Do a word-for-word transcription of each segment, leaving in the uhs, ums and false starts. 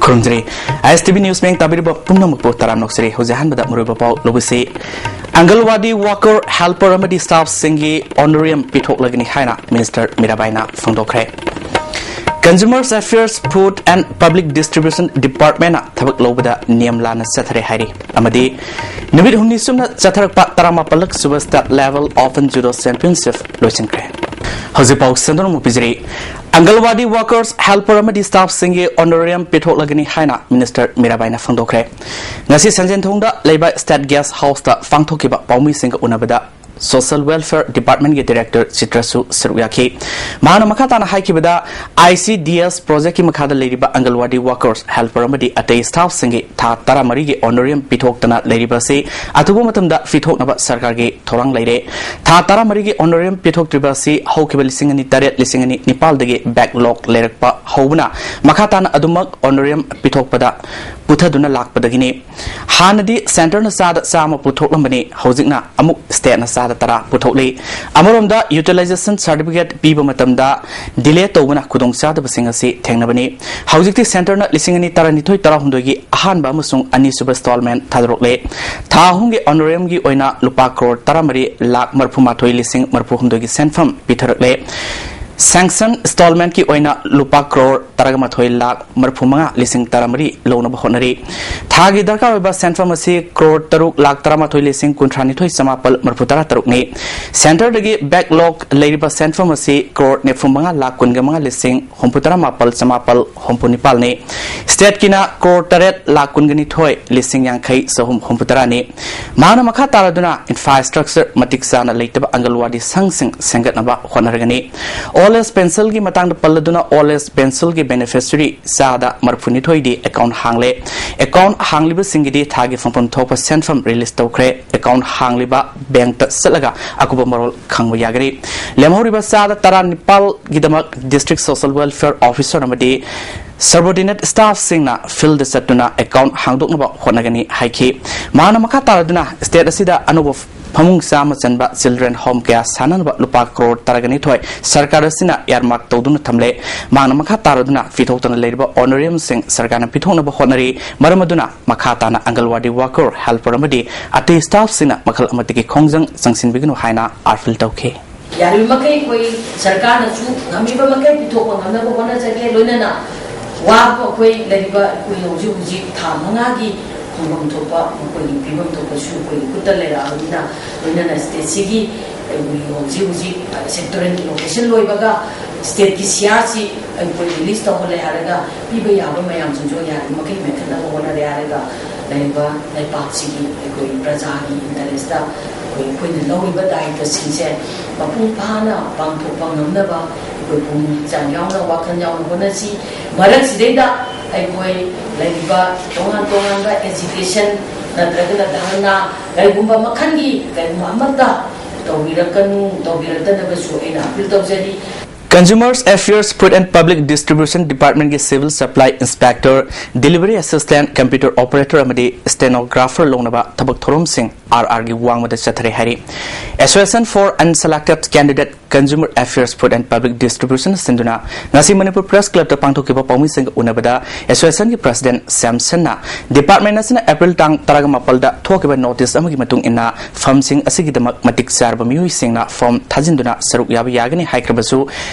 ꯈꯨꯔꯨꯝꯖꯔꯤ꯫ ꯑꯥꯏ ꯑꯦꯁ T V news ꯃꯌꯦꯛ ꯇꯥꯕꯤꯔꯤꯕ ꯄꯨꯝꯅꯃꯛꯄꯨ ꯇꯔꯥꯝꯅ ꯑꯣꯛꯆꯔꯤ꯫ ꯍꯧꯖꯤꯛ ꯑꯍꯥꯟꯕꯗ ꯃꯔꯨꯑꯣꯏꯕ ꯄꯥꯎ ꯂꯧꯕꯁꯤ, ꯑꯪꯒꯜꯋꯥꯗꯤ ꯋꯥꯀꯔ, ꯍꯦꯜꯄꯔ ꯑꯃꯗꯤ ꯁ꯭ꯇꯥꯐꯁꯤꯡꯒꯤ ꯑꯣꯅꯔꯦꯔꯤꯌꯝ ꯄꯤꯊꯣꯛꯂꯒꯅꯤ ꯍꯥꯏꯅ ꯃꯤꯅꯤꯁꯇꯔ ꯃꯤꯔꯥꯕꯥꯏꯅ ꯐꯣꯡꯗꯣꯛꯈ꯭ꯔꯦ꯫ Consumers Affairs, Food and Public Distribution Departmentꯅ ꯊꯕꯛ ꯂꯧꯕꯗ ꯅꯤꯌꯝ ꯂꯥꯟꯅ ꯆꯠꯊꯔꯦ ꯍꯥꯏꯔꯤ꯫ ꯑꯃꯗꯤ ꯅꯨꯃꯤꯠ ꯍꯨꯝꯅꯤ ꯆꯨꯞꯅ ꯆꯠꯊꯔꯛꯄ ꯇꯔꯥꯃꯥꯄꯜꯂꯛ ꯁꯨꯕ State Level Open Judo Championship ꯂꯣꯏꯁꯤꯟꯈ꯭ꯔꯦ꯫ ꯍꯧꯖꯤꯛ ꯄꯥꯎ ꯁꯟꯗꯣꯛꯅ ꯑꯃꯨꯛ ꯄꯤꯖꯔꯤ꯫ ꯑꯪꯒꯜꯋꯥꯗꯤ ꯋꯥꯀꯔꯁ, ꯍꯦꯜꯄꯔ ꯑꯃꯗꯤ ꯁ꯭ꯇꯥꯐꯁꯤꯡꯒꯤ ꯑꯣꯅꯔꯦꯔꯤꯌꯝ ꯄꯤꯊꯣꯛꯂꯒꯅꯤ ꯍꯥꯏꯅ ꯃꯤꯅꯤꯁꯇꯔ ꯃꯤꯔꯥꯕꯥꯏꯅ ꯐꯣꯡꯗꯣꯛꯈ꯭ꯔꯦ꯫ ꯉꯁꯤ ꯁꯟꯖꯦꯟꯊꯣꯡꯗ ꯂꯩꯕ ꯁ꯭ꯇꯦꯠ ꯒꯦꯁ ꯍꯥꯎꯁꯇ ꯄꯥꯡꯊꯣꯛꯈꯤꯕ ꯄꯥꯎꯃꯤꯁꯤꯡꯒ ꯎꯅꯕꯗ ꯁꯣꯁꯤꯌꯦꯜ ꯋꯦꯜꯐꯤꯌꯔ ꯗꯤꯄꯥꯔꯠꯃꯦꯟꯒꯤ ꯗꯤꯔꯦꯛꯇꯔ ꯆꯤꯇ꯭ꯔꯁꯨ ꯁꯔꯨꯛ ꯌꯥꯈꯤ꯫ ꯃꯍꯥꯛꯅ ꯃꯈꯥ ꯇꯥꯅ ꯍꯥꯏꯈꯤꯕꯗ, ꯑꯥꯏ ꯁꯤ ꯗꯤ ꯑꯦꯁ ꯄ꯭ꯔꯣꯖꯦꯛꯀꯤ ꯃꯈꯥꯗ ꯂꯩꯔꯤꯕ ꯑꯪꯒꯜꯋꯥꯗꯤ ꯋꯥꯀꯔꯁ, ꯍꯦꯜꯄꯔ ꯑꯃꯗꯤ ꯑꯇꯩ ꯁ꯭ꯇꯥꯐꯁꯤꯡꯒꯤ ꯊꯥ ꯇꯔꯥꯃꯔꯤꯒꯤ ꯑꯣꯅꯔꯦꯔꯤꯌꯝ ꯄꯤꯊꯣꯛꯇꯅ ꯂꯩꯔꯤꯕ ꯑꯁꯤ ꯑꯊꯨꯕ ꯃꯇꯝꯗ ꯄꯤꯊꯣꯛꯅꯕ ꯁꯔꯀꯥꯔꯒꯤ ꯊꯧꯔꯥꯡ ꯂꯩꯔꯦ꯫ ꯊꯥ ꯇꯔꯥꯃꯔꯤꯒꯤ ꯑꯣꯅꯔꯦꯔꯤꯌꯝ ꯄꯤꯊꯣꯛꯇ꯭ꯔꯤꯕ ꯑꯁꯤ ꯍꯧꯈꯤꯕ ꯂꯤꯁꯤꯡ ꯑꯅꯤ ꯇꯔꯦꯠ, ꯂꯤꯁꯤꯡ ꯑꯅꯤ ꯅꯤꯄꯥꯜꯗꯒꯤ ꯕꯦꯛꯂꯣꯛ ꯂꯩꯔꯛꯄ ꯍꯧꯕꯅ ꯃꯈꯥ ꯇꯥꯅ ꯑꯗꯨꯃꯛ ꯑꯣꯅꯔꯦꯔꯤꯌꯝ ꯄꯤꯊꯣꯛꯄꯗ ꯄꯨꯊꯗꯨꯅ ꯂꯥꯛꯄꯗꯒꯤꯅꯤ꯫ ꯍꯥꯟꯅꯗꯤ ꯁꯦꯟꯇꯔꯅ ꯆꯥꯗ ꯆꯥꯝꯃ ꯄꯨꯊꯣꯛꯂꯝꯕꯅꯤ, ꯍꯧꯖꯤꯛꯅ ꯑꯃꯨꯛ ꯁ꯭ꯇꯦꯠꯅ ꯆꯥꯗ ꯇꯔꯥ ꯄꯨꯊꯣꯛꯂꯤ꯫ ꯑꯃꯔꯣꯝꯗ ꯌꯨꯇꯤꯂꯥꯏꯖꯦꯁꯟ ꯁꯥꯔꯇꯤꯐꯤꯀꯦꯠ ꯄꯤꯕ ꯃꯇꯝꯗ ꯗꯤꯂꯦ ꯇꯧꯕꯅ ꯈꯨꯗꯣꯡꯆꯥꯗꯕꯁꯤꯡ ꯑꯁꯤ ꯊꯦꯡꯅꯕꯅꯤ꯫ ꯍꯧꯖꯤꯛꯇꯤ ꯁꯦꯟꯇꯔꯅ ꯂꯤꯁꯤꯡ ꯑꯅꯤ ꯇꯔꯥꯅꯤꯊꯣꯏ ꯇꯔꯥꯍꯨꯝꯗꯣꯏꯒꯤ ꯑꯍꯥꯟꯕ ꯑꯃꯁꯨꯡ ꯑꯅꯤꯁꯨꯕ ꯏꯟꯁꯇꯣꯜꯃꯦꯟ ꯊꯥꯗꯣꯔꯛꯂꯦ꯫ ꯊꯥ ꯑꯍꯨꯝꯒꯤ ꯑꯣꯅꯔꯦꯔꯤꯌꯝꯒꯤ ꯑꯣꯏꯅ ꯂꯨꯄꯥ ꯀ꯭ꯔꯣꯔ ꯇꯔꯥꯃꯔꯤ ꯂꯥꯈ ꯃꯔꯤꯐꯨꯃꯥꯊꯣꯏ ꯂꯤꯁꯤꯡ ꯃꯔꯤꯐꯨꯍꯨꯝꯗꯣꯏꯒꯤ ꯁꯦꯟꯐꯝ ꯄꯤꯊꯔꯛꯂꯦ꯫ ꯁꯦꯡꯁꯟ ꯏꯟꯁꯇꯣꯜꯃꯦꯟꯒꯤ ꯑꯣꯏꯅ ꯂꯨꯄꯥ ꯀ꯭ꯔꯣꯔ ꯇꯔꯥꯃꯥꯊꯣꯏ ꯂꯥꯈ ꯃꯔꯤꯐꯨꯃꯉꯥ ꯂꯤꯁꯤꯡ ꯇꯔꯥꯃꯔꯤ ꯂꯧꯅꯕ ꯍꯣꯠꯅꯔꯤ꯫ ꯊꯥꯒꯤ ꯗꯔꯀꯥꯔ ꯑꯣꯏꯕ ꯁꯦꯟꯐꯝ ꯑꯁꯤ ꯀ꯭ꯔꯣꯔ ꯇꯔꯨꯛ ꯂꯥꯈ ꯇꯔꯥꯃꯥꯊꯣꯏ ꯂꯤꯁꯤꯡ ꯀꯨꯟꯊ꯭ꯔꯥꯅꯤꯊꯣꯏ ꯆꯃꯥꯄꯜ ꯃꯔꯤꯐꯨꯇꯔꯥ ꯇꯔꯨꯛꯅꯤ꯫ ꯁꯦꯟꯇꯔꯗꯒꯤ ꯕꯦꯛꯂꯣꯛ ꯂꯩꯔꯤꯕ ꯁꯦꯟꯐꯝ ꯑꯁꯤ ꯀ꯭ꯔꯣꯔ ꯅꯤꯐꯨꯃꯉꯥ ꯂꯥꯈ ꯀꯨꯟꯒꯃꯉꯥ ꯂꯤꯁꯤꯡ ꯍꯨꯝꯐꯨꯇꯔꯥ ꯃꯥꯄꯜ ꯆꯃꯥꯄꯜ ꯍꯨꯝꯐꯨꯅꯤꯄꯥꯜꯅꯤ꯫ ꯁ꯭ꯇꯦꯠꯀꯤꯅ ꯀ꯭ꯔꯣꯔ ꯇꯔꯦꯠ ꯂꯥꯈ ꯀꯨꯟꯒꯅꯤꯊꯣꯏ ꯂꯤꯁꯤꯡ ꯌꯥꯡꯈꯩ ꯆꯍꯨꯝ ꯍꯨꯝꯐꯨꯇꯔꯥꯅꯤ꯫ ꯃꯍꯥꯛꯅ ꯃꯈꯥ ꯇꯥꯔꯗꯨꯅ ꯏꯟꯐ꯭ꯔꯥꯁ꯭ꯇ꯭ꯔꯛꯆꯔ ꯃꯇꯤꯛ ꯆꯥꯅ ꯂꯩꯇꯕ ꯑꯪꯒꯜꯋꯥꯗꯤ ꯁꯪꯁꯤꯡ ꯁꯦꯝꯒꯠꯅꯕ ꯍꯣꯠꯅꯔꯒꯅꯤ꯫ ꯑꯣꯜ ꯑꯦꯖ ꯄꯦꯟꯁꯟꯒꯤ ꯃꯇꯥꯡꯗ ꯄꯜꯂꯗꯨꯅ, ꯑꯣꯜ ꯑꯦꯖ ꯄꯦꯟꯁꯟꯒꯤ ꯕꯦꯅꯤꯐꯤꯁꯔꯤ ꯆꯥꯗ ꯃꯔꯤꯐꯨꯅꯤꯊꯣꯏꯗꯤ ꯑꯦꯀꯥꯎꯟ ꯍꯥꯡꯂꯦ꯫ ꯑꯦꯀꯥꯎꯟ ꯍꯥꯡꯂꯤꯕꯁꯤꯡꯒꯤꯗꯤ ꯊꯥꯒꯤ ꯐꯪꯐꯝ ꯊꯣꯛꯄ ꯁꯦꯟꯐꯝ ꯔꯤꯂꯤꯖ ꯇꯧꯈ꯭ꯔꯦ꯫ ꯑꯦꯀꯥꯎꯟ ꯍꯥꯡꯂꯤꯕ ꯕꯦꯡꯛꯇ ꯆꯠꯂꯒ ꯑꯀꯨꯞꯄ ꯃꯔꯣꯜ ꯈꯪꯕ ꯌꯥꯒꯅꯤ꯫ ꯂꯦꯝꯍꯧꯔꯤꯕ ꯆꯥꯗ ꯇꯔꯥꯅꯤꯄꯥꯜꯒꯤꯗꯃꯛ ꯗꯤꯁꯇ꯭ꯔꯤꯛ ꯁꯣꯁꯤꯌꯦꯜ ꯋꯦꯜꯐꯤꯌꯔ ꯑꯣꯐꯤꯁꯔ ꯑꯃꯗꯤ Subordinate staffꯁꯤꯡꯅ field ꯆꯠꯇꯨꯅ account ꯍꯥꯡꯗꯣꯛꯅꯕ ꯍꯣꯠꯅꯒꯅꯤ ꯍꯥꯏꯈꯤ꯫ ꯃꯍꯥꯛꯅ ꯃꯈꯥ ꯇꯥꯔꯗꯨꯅ state ꯑꯁꯤꯗ ꯑꯅꯧꯕ ꯐꯃꯨꯡ ꯆꯥꯝꯃ ꯆꯟꯕ children home ꯀꯌꯥ ꯁꯥꯅꯅꯕ ꯂꯨꯄꯥ ꯀ꯭ꯔꯣꯔ ꯇꯔꯥꯒ ꯅꯤꯊꯣꯏ ꯁꯔꯀꯥꯔ ꯑꯁꯤꯅ earmark ꯇꯧꯗꯨꯅ ꯊꯝꯂꯦ꯫ ꯃꯍꯥꯛꯅ ꯃꯈꯥ ꯇꯥꯔꯗꯨꯅ ꯄꯤꯊꯣꯛꯇꯅ ꯂꯩꯔꯤꯕ honorariumꯁꯤꯡ ꯁꯔꯀꯥꯔꯅ ꯄꯤꯊꯣꯛꯅꯕ ꯍꯣꯠꯅꯔꯤ꯫ ꯃꯔꯝ ꯑꯗꯨꯅ ꯃꯈꯥ ꯇꯥꯅ ꯑꯪꯒꯜꯋꯥꯗꯤ worker, helper ꯑꯃꯗꯤ ꯑꯇꯩ staffꯁꯤꯡꯅ ꯃꯈꯜ ꯑꯃꯠꯇꯒꯤ ꯈꯣꯡꯖꯪ ꯆꯪꯁꯤꯟꯕꯤꯒꯅꯨ ꯍꯥꯏꯅ appeal ꯇꯧꯈꯤ꯫ ꯌꯥꯔꯤꯕꯃꯈꯩ ꯑꯩꯈꯣꯏ ꯁꯔꯀꯥꯔꯅꯁꯨ ꯉꯝꯃꯤꯕ ꯃꯈꯩ ꯄꯤꯊꯣꯛꯄ ꯉꯝꯅꯕ ꯍꯣꯠꯅꯖꯒꯦ꯫ ꯂꯣꯏꯅꯅ ꯋꯥꯕ ꯑꯩꯈꯣꯏ ꯂꯩꯔꯤꯕ ꯑꯩꯈꯣꯏ ꯍꯧꯖꯤꯛ ꯍꯧꯖꯤꯛ ꯊꯥ ꯃꯉꯥꯒꯤ ꯐꯪꯐꯝ ꯊꯣꯛꯄ ꯃꯈꯣꯏꯒꯤ ꯄꯤꯐꯝ ꯊꯣꯛꯄꯁꯨ ꯑꯩꯈꯣꯏꯒꯤ ꯈꯨꯠꯇ ꯂꯩꯔꯛꯑꯕꯅꯤꯅ, ꯂꯣꯏꯅꯅ stateꯁꯤꯒꯤ ꯑꯩꯈꯣꯏꯒꯤ ꯍꯧꯖꯤꯛ ꯍꯧꯖꯤꯛ sectoral allocation ꯂꯣꯏꯕꯒ stateꯀꯤ ꯁꯤꯌꯥꯔꯁꯤ ꯑꯩꯈꯣꯏ release ꯇꯧꯍꯜꯂꯦ ꯍꯥꯏꯔꯒ ꯄꯤꯕ ꯌꯥꯕ ꯃꯌꯥꯝꯁꯤꯡꯁꯨ ꯌꯥꯔꯤꯕꯃꯈꯩ ꯃꯦꯟꯈꯠꯅꯕ ꯍꯣꯠꯅꯔꯦ ꯍꯥꯏꯔꯒ ꯂꯩꯔꯤꯕ ꯂꯩꯄꯥꯛꯁꯤꯒꯤ ꯑꯩꯈꯣꯏ ꯄ꯭ꯔꯖꯥꯒꯤ interestꯇ ꯑꯩꯈꯣꯏ, ꯑꯩꯈꯣꯏꯅ ꯂꯧꯔꯤꯕ ꯗꯥꯌꯤꯇ꯭ꯕꯁꯤꯡꯁꯦ ꯃꯄꯨꯡ ꯐꯥꯅ ꯄꯥꯡꯊꯣꯛꯄ ꯉꯝꯅꯕ ꯑꯩꯈꯣꯏ ꯄꯨꯛꯅꯤꯡ ꯍꯛꯆꯥꯡ ꯌꯥꯎꯅ ꯋꯥꯈꯜ ꯌꯥꯎꯅ ꯍꯣꯠꯅꯁꯤ꯫ ꯃꯔꯛꯁꯤꯗꯩꯗ ꯑꯩꯈꯣꯏ ꯂꯩꯔꯤꯕ ꯇꯣꯉꯥꯟ ꯇꯣꯉꯥꯟꯕ agitation ꯅꯠꯇ꯭ꯔꯒꯅ ꯙꯔꯅꯥ ꯀꯔꯤꯒꯨꯝꯕ ꯃꯈꯜꯒꯤ ꯀꯔꯤꯒꯨꯝꯕ ꯑꯃꯠꯇ ꯇꯧꯕꯤꯔꯛꯀꯅꯨ, ꯇꯧꯕꯤꯔꯛꯇꯅꯕꯁꯨ ꯑꯩꯅ appeal ꯇꯧꯖꯔꯤ꯫ Consumers Affairs, Food and Public Distribution Departmentꯀꯤ Civil Supply Inspector, Delivery Assistant, Computer Operator ꯑꯃꯗꯤ Stenographer ꯂꯧꯅꯕ ꯊꯕꯛ ꯊꯧꯔꯝꯁꯤꯡ RRꯒꯤ ꯋꯥꯡꯃꯗ ꯆꯠꯊꯔꯦ ꯍꯥꯏꯔꯤ꯫ Association for Unselected Candidate Consumer Affairs, Food and Public Distribution ꯁꯤꯟꯗꯨꯅ ꯉꯁꯤ ꯃꯅꯤꯄꯨꯔ Press Clubꯇ ꯄꯥꯡꯊꯣꯛꯈꯤꯕ ꯄꯥꯎꯃꯤꯁꯤꯡꯒ ꯎꯅꯕꯗ associationꯒꯤ president ꯁ꯭ꯌꯥꯝꯁꯟꯅ department ꯑꯁꯤꯅ April ꯇꯥꯡ ꯇꯔꯥꯃꯥꯄꯜꯗ ꯊꯣꯛꯈꯤꯕ notice ꯑꯃꯒꯤ ꯃꯇꯨꯡ ꯏꯟꯅ firmꯁꯤꯡ ꯑꯁꯤꯒꯤꯗꯃꯛ ꯃꯇꯤꯛ ꯆꯥꯔꯕ ꯃꯤꯑꯣꯏꯁꯤꯡꯅ form ꯊꯥꯖꯤꯟꯗꯨꯅ ꯁꯔꯨꯛ ꯌꯥꯕ ꯌꯥꯒꯅꯤ ꯍꯥꯏꯈ꯭ꯔꯕꯁꯨ,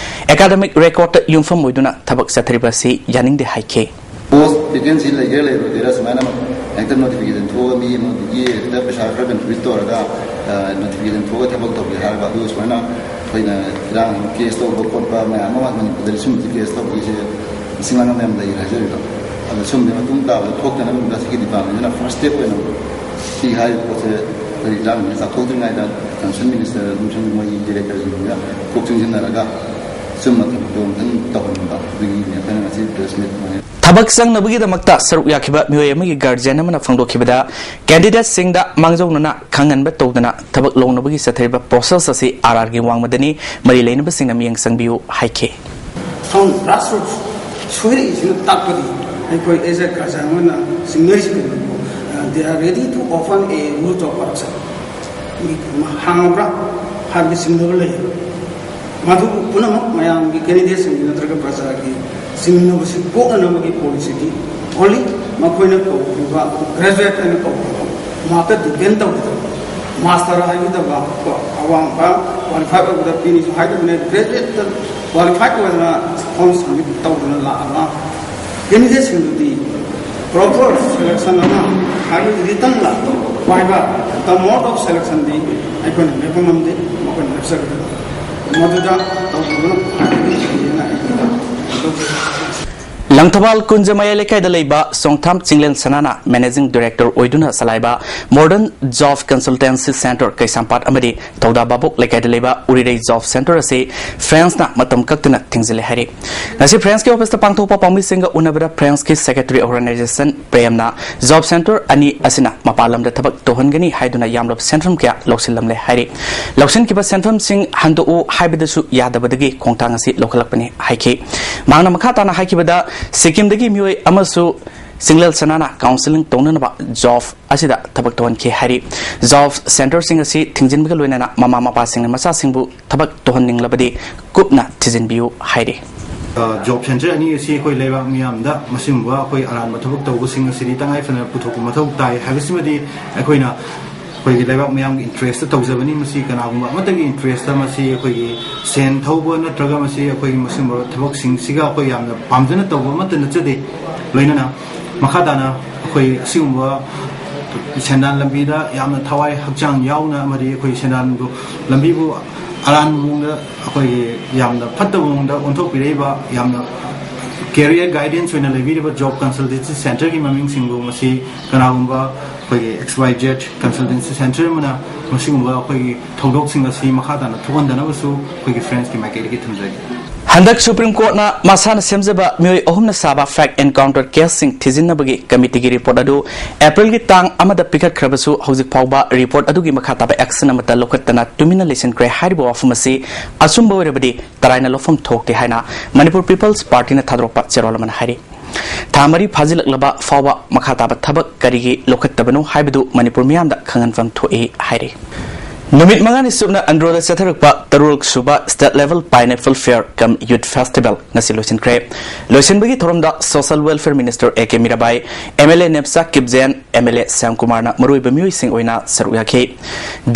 academic recordꯇ ꯌꯨꯝꯐꯝ ꯑꯣꯏꯗꯨꯅ ꯊꯕꯛ ꯆꯠꯊꯔꯤꯕ ꯑꯁꯤ ꯌꯥꯅꯤꯡꯗꯦ ꯍꯥꯏꯈꯤ꯫ Post vacancy ꯂꯩꯒꯦꯔꯥ ꯂꯩꯔꯣꯏꯒꯦꯔꯥ, ꯁꯨꯃꯥꯏꯅ ꯍꯦꯛꯇ notification ꯊꯣꯛꯑꯒ ꯃꯤ ꯑꯃꯒꯤ ꯍꯦꯛꯇ ꯄꯩꯁꯥ ꯈꯔ contribute ꯇꯧꯔꯒ, ꯑ, notification ꯊꯣꯛꯑꯒ ꯊꯕꯛ ꯇꯧꯒꯦ ꯍꯥꯏꯔꯕ, ꯑꯗꯨ ꯁꯨꯃꯥꯏꯅ ꯑꯩꯈꯣꯏꯅ ꯏꯔꯥꯡ case ꯇꯧꯕ ꯈꯣꯠꯄ ꯃꯌꯥꯝ ꯑꯃ ꯃꯅꯤꯄꯨꯔꯗ ꯁꯨꯝꯕꯒꯤ case ꯇꯧꯕꯒꯤꯁꯦ ꯂꯤꯁꯤꯡ ꯃꯉꯥ ꯃꯌꯥꯝ ꯂꯩ ꯍꯥꯏꯖꯔꯤꯕ꯫ ꯑꯗꯣ ꯁꯨꯝꯕ ꯃꯇꯨꯡ ꯇꯥꯕꯗ ꯊꯣꯛꯇꯅꯕ ꯉꯁꯤꯒꯤ departmentꯁꯤꯅ first step ꯑꯣꯏꯅ ꯁꯤ ꯍꯥꯏꯔꯤꯕ ꯄꯣꯠꯁꯦ ꯑꯩꯈꯣꯏ ꯏꯔꯥꯡꯁꯤꯅ ꯆꯥꯊꯣꯛꯇ꯭ꯔꯤꯉꯩꯗ concerned minister ꯑꯃꯁꯨꯡ ꯃꯣꯏꯒꯤ directorꯁꯤꯡꯁꯤꯒ ꯀꯣꯛ ꯆꯪꯁꯤꯟꯅꯔꯒ ꯑꯆꯨꯝꯕ ꯊꯕꯛꯇꯣ ꯑꯃꯨꯛꯇꯪ ꯇꯧꯍꯟꯅꯤꯡꯕ, ꯑꯗꯨꯒꯤꯅꯤ ꯑꯩꯈꯣꯏꯅ ꯉꯁꯤ press meet ꯑꯗꯨꯃꯥꯏꯅ ꯊꯕꯛ ꯆꯪꯅꯕꯒꯤꯗꯃꯛꯇ ꯁꯔꯨꯛ ꯌꯥꯈꯤꯕ ꯃꯤꯑꯣꯏ ꯑꯃꯒꯤ guardian ꯑꯃꯅ ꯐꯣꯡꯗꯣꯛꯈꯤꯕꯗ, candidateꯁꯤꯡꯗ ꯃꯥꯡꯖꯧꯅꯅ ꯈꯪꯍꯟꯕ ꯇꯧꯗꯅ ꯊꯕꯛ ꯂꯧꯅꯕꯒꯤ ꯆꯠꯊꯔꯤꯕ process ꯑꯁꯤ RRꯒꯤ ꯋꯥꯡꯃꯗꯅꯤ, ꯃꯔꯤ ꯂꯩꯅꯕꯁꯤꯡꯅ ꯃꯤꯠꯌꯦꯡ ꯆꯪꯕꯤꯌꯨ ꯍꯥꯏꯈꯤ꯫ From grassroots, ꯁꯣꯏꯔꯛꯏꯁꯤꯅ ꯇꯥꯛꯄꯗꯤ ꯑꯩꯈꯣꯏ as a guardian ꯑꯣꯏꯅ ꯆꯤꯡꯅꯔꯤꯁꯤ ꯀꯩꯅꯣ? They are ready to open a route of corruption꯫ ꯍꯥꯡꯉꯕ꯭ꯔꯥ ꯍꯥꯏꯕꯒꯤ ꯆꯤꯡꯅꯕ ꯂꯩ꯫ ꯃꯗꯨ ꯄꯨꯝꯅꯃꯛ ꯃꯌꯥꯝꯒꯤ candidateꯁꯤꯡꯒꯤ ꯅꯠꯇ꯭ꯔꯒ ꯄ꯭ꯔꯖꯥꯒꯤ ꯆꯤꯡꯅꯕꯁꯤ ꯀꯣꯛꯅꯅꯕꯒꯤ policyꯗꯤ only ꯃꯈꯣꯏꯅ ꯀꯧꯈꯤꯕ graduate ꯑꯣꯏꯅ ꯀꯧꯈꯤꯕ markꯇ depend ꯇꯧꯗꯕ, master ꯍꯥꯏꯒꯗꯕ ꯀꯣ, ꯑꯋꯥꯡꯕ qualified ꯑꯣꯏꯕꯗ ꯄꯤꯅꯤꯁꯨ ꯍꯥꯏꯗꯕꯅꯦ꯫ Graduateꯇ qualified ꯑꯣꯏꯗꯅ form submit ꯇꯧꯗꯅ ꯂꯥꯛꯑꯒ candidateꯁꯤꯡꯗꯨꯗꯤ proper selection ꯑꯃ ꯍꯥꯏꯕꯗꯤ writtenꯗ ꯋꯥꯏꯕ the mode of selectionꯗꯤ ꯑꯩꯈꯣꯏꯅ ꯂꯦꯞꯄ ꯉꯝꯗꯦ, ꯃꯈꯣꯏꯅ ꯂꯦꯞꯆꯒꯗꯕ꯫ ꯃꯗꯨꯗ ꯇꯧꯕꯤꯕꯅ ꯈ꯭ꯋꯥꯏꯗꯒꯤ ꯐꯩꯌꯦꯅ ꯑꯩ ꯂꯧꯖꯩ꯫ ꯂꯪꯊꯕꯥꯜ ꯀꯨꯟꯖ ꯃꯌꯥꯏ ꯂꯩꯀꯥꯏꯗ ꯂꯩꯕ ꯁꯣꯡꯊꯥꯝ ꯆꯤꯡꯂꯦꯟ ꯁꯅꯥꯅ managing director ꯑꯣꯏꯗꯨꯅ ꯆꯂꯥꯏꯕ Modern Job Consultancy Centre ꯀꯩꯁꯥꯝꯄꯥꯠ ꯑꯃꯗꯤ ꯊꯧꯗꯥ ꯚꯥꯕꯣꯛ ꯂꯩꯀꯥꯏꯗ ꯂꯩꯕ ꯎꯔꯤꯔꯩ Job Centre ꯑꯁꯤ Franceꯅ ꯃꯇꯝ ꯀꯛꯇꯅ ꯊꯤꯡꯖꯤꯜꯂꯦ ꯍꯥꯏꯔꯤ꯫ ꯉꯁꯤ Franceꯀꯤ officeꯇ ꯄꯥꯡꯊꯣꯛꯄ ꯄꯥꯎꯃꯤꯁꯤꯡꯒ ꯎꯅꯕꯗ Franceꯀꯤ Secretary of Organisation ꯄ꯭ꯔꯦꯝꯅ Job Centre ꯑꯅꯤ ꯑꯁꯤꯅ ꯃꯄꯥꯟ ꯂꯝꯗ ꯊꯕꯛ ꯇꯧꯍꯟꯒꯅꯤ ꯍꯥꯏꯗꯨꯅ ꯌꯥꯝꯂꯕ ꯁꯦꯟꯐꯝ ꯀꯌꯥ ꯂꯧꯁꯤꯜꯂꯝꯂꯦ ꯍꯥꯏꯔꯤ꯫ ꯂꯧꯁꯤꯟꯈꯤꯕ ꯁꯦꯟꯐꯝꯁꯤꯡ ꯍꯟꯗꯣꯛꯎ ꯍꯥꯏꯕꯗꯁꯨ ꯌꯥꯗꯕꯗꯒꯤ ꯈꯣꯡꯊꯥꯡ ꯑꯁꯤ ꯂꯧꯈꯠꯂꯛꯄꯅꯤ ꯍꯥꯏꯈꯤ꯫ ꯃꯍꯥꯛꯅ ꯃꯈꯥ ꯇꯥꯅ ꯍꯥꯏꯈꯤꯕꯗ, ꯁꯤꯛꯀꯤꯝꯗꯒꯤ ꯃꯤꯑꯣꯏ ꯑꯃꯁꯨ ꯆꯤꯡꯂꯦꯟ ꯁꯅꯥꯅ counselling ꯇꯧꯅꯅꯕ Job ꯑꯁꯤꯗ ꯊꯕꯛ ꯇꯧꯍꯟꯈꯤ ꯍꯥꯏꯔꯤ꯫ Job Centreꯁꯤꯡ ꯑꯁꯤ ꯊꯤꯡꯖꯤꯟꯕꯒ ꯂꯣꯏꯅꯅ ꯃꯃꯥ ꯃꯄꯥꯁꯤꯡꯅ ꯃꯆꯥꯁꯤꯡꯕꯨ ꯊꯕꯛ ꯇꯧꯍꯟꯅꯤꯡꯂꯕꯗꯤ ꯀꯨꯞꯅ ꯊꯤꯖꯤꯟꯕꯤꯌꯨ ꯍꯥꯏꯔꯤ꯫ ꯑ, Job Centre ꯑꯅꯤ ꯑꯁꯤ ꯑꯩꯈꯣꯏ ꯂꯩꯕꯥꯛ ꯃꯤꯌꯥꯝꯗ ꯃꯁꯤꯒꯨꯝꯕ ꯑꯩꯈꯣꯏ ꯑꯔꯥꯟꯕ ꯊꯕꯛ ꯇꯧꯕꯁꯤꯡ ꯑꯁꯤꯗꯤ ꯇꯉꯥꯏ ꯐꯗꯅ ꯄꯨꯊꯣꯛꯄ ꯃꯊꯧ ꯇꯥꯏ ꯍꯥꯏꯕꯁꯤꯃꯗꯤ ꯑꯩꯈꯣꯏꯅ ꯑꯩꯈꯣꯏꯒꯤ ꯂꯩꯕꯥꯛ ꯃꯤꯌꯥꯝꯒꯤ interestꯇ ꯇꯧꯖꯕꯅꯤ꯫ ꯃꯁꯤ ꯀꯅꯥꯒꯨꯝꯕ ꯑꯃꯠꯇꯒꯤ interestꯇ ꯃꯁꯤ ꯑꯩꯈꯣꯏꯒꯤ ꯁꯦꯟ ꯊꯧꯕ ꯅꯠꯇ꯭ꯔꯒ ꯃꯁꯤ ꯑꯩꯈꯣꯏꯒꯤ ꯃꯁꯤꯒꯨꯝꯕ ꯊꯕꯛꯁꯤꯡꯁꯤꯒ ꯑꯩꯈꯣꯏ ꯌꯥꯝꯅ ꯄꯥꯝꯖꯅ ꯇꯧꯕ ꯑꯃꯠꯇ ꯅꯠꯆꯗꯦ꯫ ꯂꯣꯏꯅꯅ ꯃꯈꯥ ꯇꯥꯅ ꯑꯩꯈꯣꯏ ꯑꯁꯤꯒꯨꯝꯕ ꯁꯦꯟꯗꯥꯟ ꯂꯝꯕꯤꯗ ꯌꯥꯝꯅ ꯊꯋꯥꯏ ꯍꯛꯆꯥꯡ ꯌꯥꯎꯅ ꯑꯃꯗꯤ ꯑꯩꯈꯣꯏ ꯁꯦꯟꯗꯥꯟꯕꯨ ꯂꯝꯕꯤꯕꯨ ꯑꯔꯥꯟꯕ ꯃꯑꯣꯡꯗ ꯑꯩꯈꯣꯏꯒꯤ ꯌꯥꯝꯅ ꯐꯠꯇꯕ ꯃꯑꯣꯡꯗ ꯑꯣꯟꯊꯣꯛꯄꯤꯔꯛꯏꯕ, ꯌꯥꯝꯅ career guidance ꯑꯣꯏꯅ ꯂꯩꯕꯤꯔꯤꯕ Job Consultancy Centreꯒꯤ ꯃꯃꯤꯡꯁꯤꯡꯕꯨ ꯃꯁꯤ ꯀꯅꯥꯒꯨꯝꯕ ꯑꯩꯈꯣꯏꯒꯤ X Y Z Consultancy Centre ꯑꯃꯅ ꯃꯁꯤꯒꯨꯝꯕ ꯑꯩꯈꯣꯏꯒꯤ ꯊꯧꯗꯣꯛꯁꯤꯡ ꯑꯁꯤ ꯃꯈꯥ ꯇꯥꯅ ꯊꯣꯛꯍꯟꯗꯅꯕꯁꯨ ꯑꯩꯈꯣꯏꯒꯤ Franceꯀꯤ ꯃꯥꯏꯀꯩꯗꯒꯤ ꯊꯝꯖꯒꯦ꯫ ꯍꯟꯗꯛ ꯁꯨꯄ꯭ꯔꯤꯝ ꯀꯣꯔꯠꯅ ꯃꯁꯥꯅ ꯁꯦꯝꯖꯕ ꯃꯤꯑꯣꯏ ꯑꯍꯨꯝꯅ ꯁꯥꯕ ꯐꯦꯛ ꯑꯦꯟꯀꯥꯎꯟꯇꯔ ꯀꯦꯁꯁꯤꯡ ꯊꯤꯖꯤꯟꯅꯕꯒꯤ ꯀꯃꯤꯇꯤꯒꯤ ꯔꯤꯄꯣꯔꯠ ꯑꯗꯨ ꯑꯦꯄ꯭ꯔꯤꯜꯒꯤ ꯇꯥꯡ ꯑꯃꯗ ꯄꯤꯈꯠꯈ꯭ꯔꯕꯁꯨ, ꯍꯧꯖꯤꯛ ꯐꯥꯎꯕ ꯔꯤꯄꯣꯔꯠ ꯑꯗꯨꯒꯤ ꯃꯈꯥ ꯇꯥꯕ ꯑꯦꯛꯁꯟ ꯑꯃꯠꯇ ꯂꯧꯈꯠꯇꯅ ꯇꯨꯃꯤꯟꯅ ꯂꯩꯁꯤꯟꯈ꯭ꯔꯦ ꯍꯥꯏꯔꯤꯕ ꯋꯥꯐꯝ ꯑꯁꯤ ꯑꯆꯨꯝꯕ ꯑꯣꯏꯔꯕꯗꯤ ꯇꯔꯥꯏꯅ ꯂꯧꯐꯝ ꯊꯣꯛꯇꯦ ꯍꯥꯏꯅ ꯃꯅꯤꯄꯨꯔ ꯄꯤꯄꯜꯁ ꯄꯥꯔꯇꯤꯅ ꯊꯥꯗꯣꯔꯛꯄ ꯆꯦꯔꯣꯜ ꯑꯃꯅ ꯍꯥꯏꯔꯤ꯫ ꯊꯥ ꯃꯔꯤ ꯐꯥꯖꯤꯜꯂꯛꯂꯕ ꯐꯥꯎꯕ ꯃꯈꯥ ꯇꯥꯕ ꯊꯕꯛ ꯀꯔꯤꯒꯤ ꯂꯧꯈꯠꯇꯕꯅꯣ ꯍꯥꯏꯕꯗꯨ ꯃꯅꯤꯄꯨꯔ ꯃꯤꯌꯥꯝꯗ ꯈꯪꯍꯟꯐꯝ ꯊꯣꯛꯏ ꯍꯥꯏꯔꯤ꯫ ꯅꯨꯃꯤꯠ ꯃꯉꯥꯅꯤ ꯆꯨꯞꯅ ꯑꯟꯗ꯭ꯔꯣꯗ ꯆꯠꯊꯔꯛꯄ ꯇꯔꯨꯛ ꯁꯨꯕ State Level Pineapple Fair cum Youth Festival ꯉꯁꯤ ꯂꯣꯏꯁꯤꯟꯈ꯭ꯔꯦ꯫ ꯂꯣꯏꯁꯤꯟꯕꯒꯤ ꯊꯧꯔꯝꯗ Social Welfare Minister A K Mirabai, M L A ꯅꯦꯞꯆꯥ ꯀꯤꯞꯖꯦꯟ, M L A Shyam ꯀꯨꯃꯥꯔꯅ ꯃꯔꯨꯑꯣꯏꯕ ꯃꯤꯑꯣꯏꯁꯤꯡ ꯑꯣꯏꯅ ꯁꯔꯨꯛ ꯌꯥꯈꯤ꯫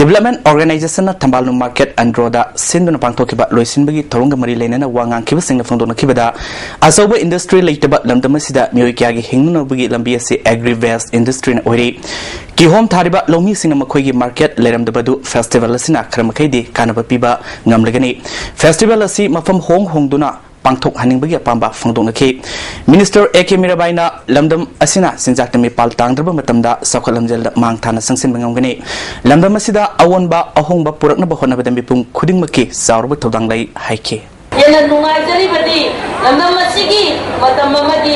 Development Organizationꯅ ꯊꯝꯕꯥꯜꯅꯨ Market ꯑꯟꯗ꯭ꯔꯣꯗ ꯁꯤꯟꯗꯨꯅ ꯄꯥꯡꯊꯣꯛꯈꯤꯕ ꯂꯣꯏꯁꯤꯟꯕꯒꯤ ꯊꯧꯔꯝꯒ ꯃꯔꯤ ꯂꯩꯅꯅ ꯋꯥ ꯉꯥꯡꯈꯤꯕꯁꯤꯡꯅ ꯐꯣꯡꯗꯣꯛꯅꯈꯤꯕꯗ, ꯑꯆꯧꯕ industry ꯂꯩꯇꯕ ꯂꯝꯗꯝ ꯑꯁꯤꯗ ꯃꯤꯑꯣꯏ ꯀꯌꯥꯒꯤ ꯍꯤꯡꯅꯅꯕꯒꯤ ꯂꯝꯕꯤ ꯑꯁꯤ agri waste industryꯅ ꯑꯣꯏꯔꯤ꯫ ꯀꯤꯍꯣꯝ ꯊꯥꯔꯤꯕ ꯂꯧꯃꯤꯁꯤꯡꯅ ꯃꯈꯣꯏꯒꯤ market ꯂꯩꯔꯝꯗꯕ ꯑꯗꯨ festival ꯑꯁꯤꯅ ꯈꯔ ꯃꯈꯩꯗꯤ ꯀꯥꯟꯅꯕ ꯄꯤꯕ ꯉꯝꯂꯒꯅꯤ꯫ Festival ꯑꯁꯤ ꯃꯐꯝ ꯍꯣꯡ ꯍꯣꯡꯗꯨꯅ ꯄꯥꯡꯊꯣꯛꯍꯟꯅꯤꯡꯕꯒꯤ ꯑꯄꯥꯝꯕ ꯐꯣꯡꯗꯣꯛꯅꯈꯤ꯫ Minister A K ꯃꯤꯔꯥꯕꯥꯏꯅ ꯂꯝꯗꯝ ꯑꯁꯤꯅ ꯆꯤꯟꯖꯥꯛꯇ ꯃꯤꯄꯥꯜ ꯇꯥꯡꯗ꯭ꯔꯕ ꯃꯇꯝꯗ ꯆꯥꯎꯈꯠ ꯂꯝꯖꯦꯜꯗ ꯃꯥꯡ ꯊꯥꯅ ꯆꯪꯁꯤꯟꯕ ꯉꯝꯒꯅꯤ꯫ ꯂꯝꯗꯝ ꯑꯁꯤꯗ ꯑꯑꯣꯟꯕ ꯑꯍꯣꯡꯕ ꯄꯨꯔꯛꯅꯕ ꯍꯣꯠꯅꯕꯗ ꯃꯤꯄꯨꯝ ꯈꯨꯗꯤꯡꯃꯛꯀꯤ ꯆꯥꯎꯔꯕ ꯊꯧꯗꯥꯡ ꯂꯩ ꯍꯥꯏꯈꯤ꯫ ꯍꯦꯟꯅ ꯅꯨꯡꯉꯥꯏꯖꯔꯤꯕꯗꯤ ꯂꯝꯗꯝ ꯑꯁꯤꯒꯤ ꯃꯇꯝ ꯑꯃꯒꯤ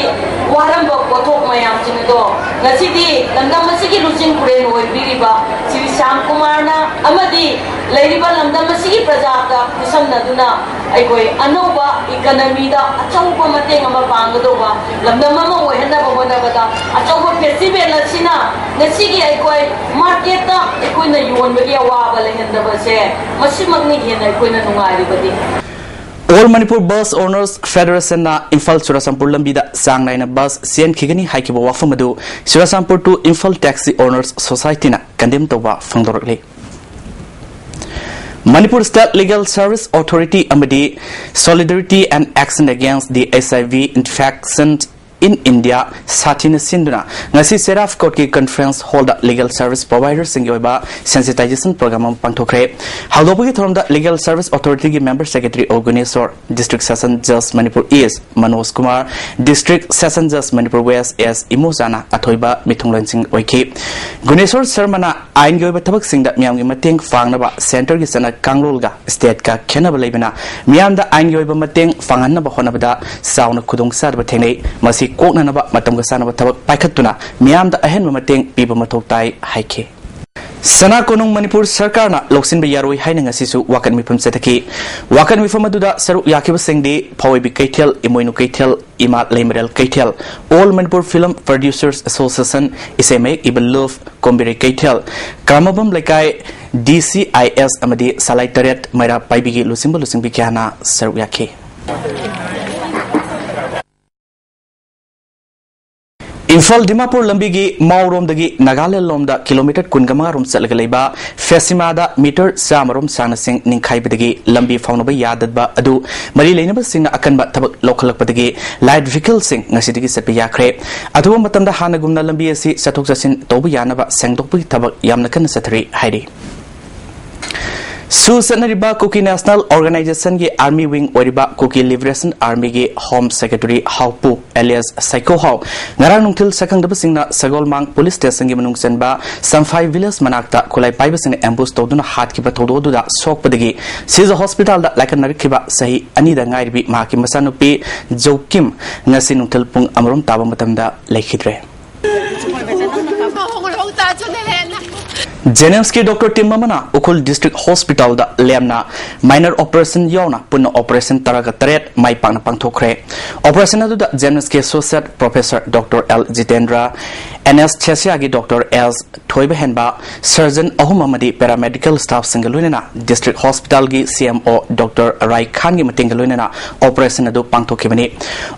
ꯋꯥꯔꯝꯕ ꯄꯣꯠꯊꯣꯛ ꯃꯌꯥꯝꯁꯤꯡ ꯑꯗꯣ ꯉꯁꯤꯗꯤ ꯂꯝꯗꯝ ꯑꯁꯤꯒꯤ ꯂꯨꯆꯤꯡ ꯄꯨꯔꯦꯜ ꯑꯣꯏꯕꯤꯔꯤꯕ ꯁ꯭ꯔꯤ ꯁ꯭ꯌꯥꯝ ꯀꯨꯃꯥꯔꯅ ꯑꯃꯗꯤ ꯂꯩꯔꯤꯕ ꯂꯝꯗꯝ ꯑꯁꯤꯒꯤ ꯄ꯭ꯔꯖꯥꯒ ꯈꯨꯠꯁꯝꯅꯗꯨꯅ ꯑꯩꯈꯣꯏ ꯑꯅꯧꯕ economyꯗ ꯑꯆꯧꯕ ꯃꯇꯦꯡ ꯑꯃ ꯄꯥꯡꯒꯗꯧꯕ ꯂꯝꯗꯝ ꯑꯃ ꯑꯣꯏꯍꯟꯅꯕ ꯍꯣꯠꯅꯕꯗ ꯑꯆꯧꯕ festival ꯑꯁꯤꯅ ꯉꯁꯤꯒꯤ ꯑꯩꯈꯣꯏ marketꯇ ꯑꯩꯈꯣꯏꯅ ꯌꯣꯟꯕꯒꯤ ꯑꯋꯥꯕ ꯂꯩꯍꯟꯗꯕꯁꯦ, ꯃꯁꯤꯃꯛꯅꯤ ꯍꯦꯟꯅ ꯑꯩꯈꯣꯏꯅ ꯅꯨꯡꯉꯥꯏꯔꯤꯕꯗꯤ꯫ All Manipur Bus Owners Federationꯅ Imphal Churachandpur ꯂꯝꯕꯤꯗ ꯆꯥꯡ ꯅꯥꯏꯅ bus ꯆꯦꯟꯈꯤꯒꯅꯤ ꯍꯥꯏꯈꯤꯕ ꯋꯥꯐꯝ ꯑꯗꯨ Churachandpur to Imphal Taxi Owners Societyꯅ condemn ꯇꯧꯕ ꯐꯣꯡꯗꯣꯔꯛꯂꯤ꯫ Manipur State Legal Service Authority ꯑꯃꯗꯤ Solidarity and Action Against the H I V Infection in India ꯁꯥꯊꯤꯅ ꯁꯤꯟꯗꯨꯅ ꯉꯁꯤ ꯁꯦꯔꯥꯐ ꯀꯣꯔꯠꯀꯤ ꯀꯟꯐꯔꯦꯟꯁ ꯍꯣꯜꯗ ꯂꯤꯒꯦꯜ ꯁꯔꯚꯤꯁ ꯄ꯭ꯔꯣꯚꯥꯏꯗꯔꯁꯤꯡꯒꯤ ꯑꯣꯏꯕ ꯁꯦꯟꯁꯤꯇꯥꯏꯖꯦꯁꯟ ꯄ꯭ꯔꯣꯒ꯭ꯔꯥꯝ ꯑꯃ ꯄꯥꯡꯊꯣꯛꯈ꯭ꯔꯦ꯫ ꯍꯧꯗꯣꯛꯄꯒꯤ ꯊꯧꯔꯝꯗ ꯂꯤꯒꯦꯜ ꯁꯔꯚꯤꯁ ꯑꯣꯊꯣꯔꯤꯇꯤꯒꯤ member secretary O Guneshor, district session ꯖꯖ Manipur east Manoj Kumar, district session ꯖꯖ ꯃꯅꯤꯄꯨꯔ ꯋꯦꯁ ꯑꯦꯁ ꯏꯃꯣꯆꯥꯅ ꯑꯊꯣꯏꯕ ꯃꯤꯊꯨꯡꯂꯦꯟꯁꯤꯡ ꯑꯣꯏꯈꯤ꯫ ꯒꯨꯅꯦꯁꯣꯔ ꯁꯔꯃꯅ ꯑꯥꯏꯟꯒꯤ ꯑꯣꯏꯕ ꯊꯕꯛꯁꯤꯡꯗ ꯃꯤꯌꯥꯝꯒꯤ ꯃꯇꯦꯡ ꯄꯥꯡꯅꯕ ꯁꯦꯟꯇꯔꯒꯤ ꯆꯠꯅ ꯀꯥꯡꯂꯣꯟꯒ ꯁ꯭ꯇꯦꯠꯀ ꯈꯦꯠꯅꯕ ꯂꯩꯕꯅ ꯃꯤꯌꯥꯝꯗ ꯑꯥꯏꯟꯒꯤ ꯑꯣꯏꯕ ꯃꯇꯦꯡ ꯄꯥꯡꯍꯟꯅꯕ ꯍꯣꯠꯅꯕꯗ ꯆꯥꯎꯅ ꯈꯨꯗꯣꯡꯆꯥꯗꯕ ꯊꯦꯡꯅꯩ꯫ ꯃꯁꯤ ꯀꯣꯛꯅꯅꯕ ꯃꯇꯝꯒ ꯆꯥꯅꯕ ꯊꯕꯛ ꯄꯥꯏꯈꯠꯇꯨꯅ ꯃꯤꯌꯥꯝꯗ ꯑꯍꯦꯟꯕ ꯃꯇꯦꯡ ꯄꯤꯕ ꯃꯊꯧ ꯇꯥꯏ ꯍꯥꯏꯈꯤ꯫ ꯁꯅꯥ ꯀꯣꯅꯨꯡ ꯃꯅꯤꯄꯨꯔ ꯁꯔꯀꯥꯔꯅ ꯂꯧꯁꯤꯟꯕ ꯌꯥꯔꯣꯏ ꯍꯥꯏꯅ ꯉꯁꯤꯁꯨ ꯋꯥꯀꯠ ꯃꯤꯐꯝ ꯆꯠꯊꯈꯤ꯫ ꯋꯥꯀꯠ ꯃꯤꯐꯝ ꯑꯗꯨꯗ ꯁꯔꯨꯛ ꯌꯥꯈꯤꯕꯁꯤꯡꯗꯤ ꯐꯋꯥꯏꯕꯤ ꯀꯩꯊꯦꯜ, ꯏꯃꯣꯏꯅꯨ ꯀꯩꯊꯦꯜ, ꯏꯃꯥ ꯂꯩꯃꯔꯦꯜ ꯀꯩꯊꯦꯜ, All Manipur Film Producers Association, ꯏꯁꯩ ꯃꯌꯦꯛ ꯏꯕ ꯂꯨꯞ, ꯀꯣꯝꯕꯤꯔꯩ ꯀꯩꯊꯦꯜ, ꯀꯔꯃꯕꯝ ꯂꯩꯀꯥꯏ, ꯗꯤ ꯁꯤ ꯑꯥꯏ ꯑꯦꯁ ꯑꯃꯗꯤ ꯁꯂꯥꯏ ꯇꯔꯦꯠ ꯃꯩꯔꯥ ꯄꯥꯏꯕꯤꯒꯤ ꯂꯨꯆꯤꯡꯕ ꯂꯨꯆꯤꯡꯕꯤ ꯀꯌꯥꯅ ꯁꯔꯨꯛ ꯌꯥꯈꯤ꯫ ꯏꯝꯐꯥꯜ ꯗꯤꯃꯥꯄꯨꯔ ꯂꯝꯕꯤꯒꯤ ꯃꯥꯎꯔꯣꯝꯗꯒꯤ ꯅꯥꯒꯥꯂꯦꯟ ꯂꯣꯝꯗ ꯀꯤꯂꯣꯃꯤꯇꯔ ꯀꯨꯟꯒ ꯃꯉꯥ ꯔꯣꯝ ꯆꯠꯂꯒ ꯂꯩꯕ ꯐꯦꯁꯤꯃꯥꯗ ꯃꯤꯇꯔ ꯆꯥꯝꯃ ꯔꯣꯝ ꯁꯥꯡꯅ ꯆꯤꯡ ꯅꯤꯡꯈꯥꯏꯕꯗꯒꯤ ꯂꯝꯕꯤ ꯐꯥꯎꯅꯕ ꯌꯥꯗꯕ ꯑꯗꯨ ꯃꯔꯤ ꯂꯩꯅꯕꯁꯤꯡꯅ ꯑꯀꯟꯕ ꯊꯕꯛ ꯂꯧꯈꯠꯂꯛꯄꯗꯒꯤ ꯂꯥꯏꯠ ꯚꯤꯀꯜꯁꯤꯡ ꯉꯁꯤꯗꯒꯤ ꯆꯠꯄ ꯌꯥꯈ꯭ꯔꯦ꯫ ꯑꯊꯨꯕ ꯃꯇꯝꯗ ꯍꯥꯟꯅꯒꯨꯝꯅ ꯂꯝꯕꯤ ꯑꯁꯤ ꯆꯠꯊꯣꯛ ꯆꯠꯁꯤꯟ ꯇꯧꯕ ꯌꯥꯅꯕ ꯁꯦꯡꯗꯣꯛꯄꯒꯤ ꯊꯕꯛ ꯌꯥꯝꯅ ꯀꯟꯅ ꯆꯠꯊꯔꯤ ꯍꯥꯏꯔꯤ꯫ ꯁꯨ ꯆꯠꯅꯔꯤꯕ ꯀꯨꯀꯤ ꯅꯦꯁꯅꯦꯜ ꯑꯣꯔꯒꯅꯥꯏꯖꯦꯁꯟꯒꯤ ꯑꯥꯔꯃꯤ ꯋꯤꯡ ꯑꯣꯏꯔꯤꯕ ꯀꯨꯀꯤ ꯂꯤꯕꯔꯦꯁꯟ ꯑꯥꯔꯃꯤꯒꯤ ꯍꯣꯝ ꯁꯦꯀ꯭ꯔꯦꯇꯔꯤ ꯍꯥꯎꯄꯨ ꯑꯦꯂꯤꯌꯥꯁ ꯁꯥꯏꯀꯣ ꯍꯥꯎ ꯉꯔꯥꯡ ꯅꯨꯡꯊꯤꯜ ꯁꯛꯈꯪꯗꯕꯁꯤꯡꯅ ꯁꯒꯣꯜꯃꯥꯡ ꯄꯨꯂꯤꯁ ꯁ꯭ꯇꯦꯁꯟꯒꯤ ꯃꯅꯨꯡ ꯆꯟꯕ ꯁꯝꯐꯥꯏ ꯚꯤꯂꯦꯖ ꯃꯅꯥꯛꯇ ꯈꯨꯠꯂꯥꯏ ꯄꯥꯏꯕꯁꯤꯡꯅ ꯑꯦꯝꯕꯨꯁ ꯇꯧꯗꯨꯅ ꯍꯥꯠꯈꯤꯕ ꯊꯧꯗꯣꯛ ꯑꯗꯨꯗ ꯁꯣꯛꯄꯗꯒꯤ ꯁꯤꯖ ꯍꯣꯁꯄꯤꯇꯥꯜꯗ ꯂꯥꯏꯀꯠꯅꯔꯛꯈꯤꯕ ꯆꯍꯤ ꯑꯅꯤꯗ ꯉꯥꯏꯔꯤꯕꯤ ꯃꯍꯥꯛꯀꯤ ꯃꯆꯥꯅꯨꯄꯤ ꯖꯣꯀꯤꯝ ꯉꯁꯤ ꯅꯨꯡꯊꯤꯜ ꯄꯨꯡ ꯑꯃꯔꯣꯝ ꯇꯥꯕ ꯃꯇꯝꯗ ꯂꯩꯈꯤꯗ꯭ꯔꯦ꯫ ꯖꯦꯅꯤꯝꯁꯀꯤ ꯗꯣꯛꯇꯔ ꯇꯤꯝ ꯑꯃꯅ ꯎꯈ꯭ꯔꯨꯜ ꯗꯤꯁꯇ꯭ꯔꯤꯛ ꯍꯣꯁꯄꯤꯇꯥꯜꯗ ꯂꯦꯝꯅ ꯃꯥꯏꯅꯔ ꯑꯣꯄꯔꯦꯁꯟ ꯌꯥꯎꯅ ꯄꯨꯟꯅ ꯑꯣꯄꯔꯦꯁꯟ ꯇꯔꯥꯒ ꯇꯔꯦꯠ ꯃꯥꯏ ꯄꯥꯛꯅ ꯄꯥꯡꯊꯣꯛꯈ꯭ꯔꯦ꯫ ꯑꯣꯄꯔꯦꯁꯟ ꯑꯗꯨꯗ ꯖꯦꯅꯤꯝꯁꯀꯤ associate professor doctor L Jitendra, ꯑꯦꯅꯦꯁꯊꯦꯁꯤꯌꯥꯒꯤ ꯗꯣꯛꯇꯔ ꯑꯦꯁ ꯊꯣꯏꯕꯍꯦꯟꯕ, ꯁꯔꯖꯟ ꯑꯍꯨꯝ ꯑꯃꯗꯤ ꯄꯦꯔꯥꯃꯦꯗꯤꯀꯦꯜ ꯁ꯭ꯇꯥꯐꯁꯤꯡꯒ ꯂꯣꯏꯅꯅ ꯗꯤꯁꯇ꯭ꯔꯤꯛ ꯍꯣꯁꯄꯤꯇꯥꯜꯒꯤ ꯁꯤ ꯑꯦꯝ ꯑꯣ ꯗꯣꯛꯇꯔ ꯔꯥꯏ ꯈꯥꯟꯒꯤ ꯃꯇꯦꯡꯒ ꯂꯣꯏꯅꯅ ꯑꯣꯄꯔꯦꯁꯟ ꯑꯗꯨ ꯄꯥꯡꯊꯣꯛꯈꯤꯕꯅꯤ꯫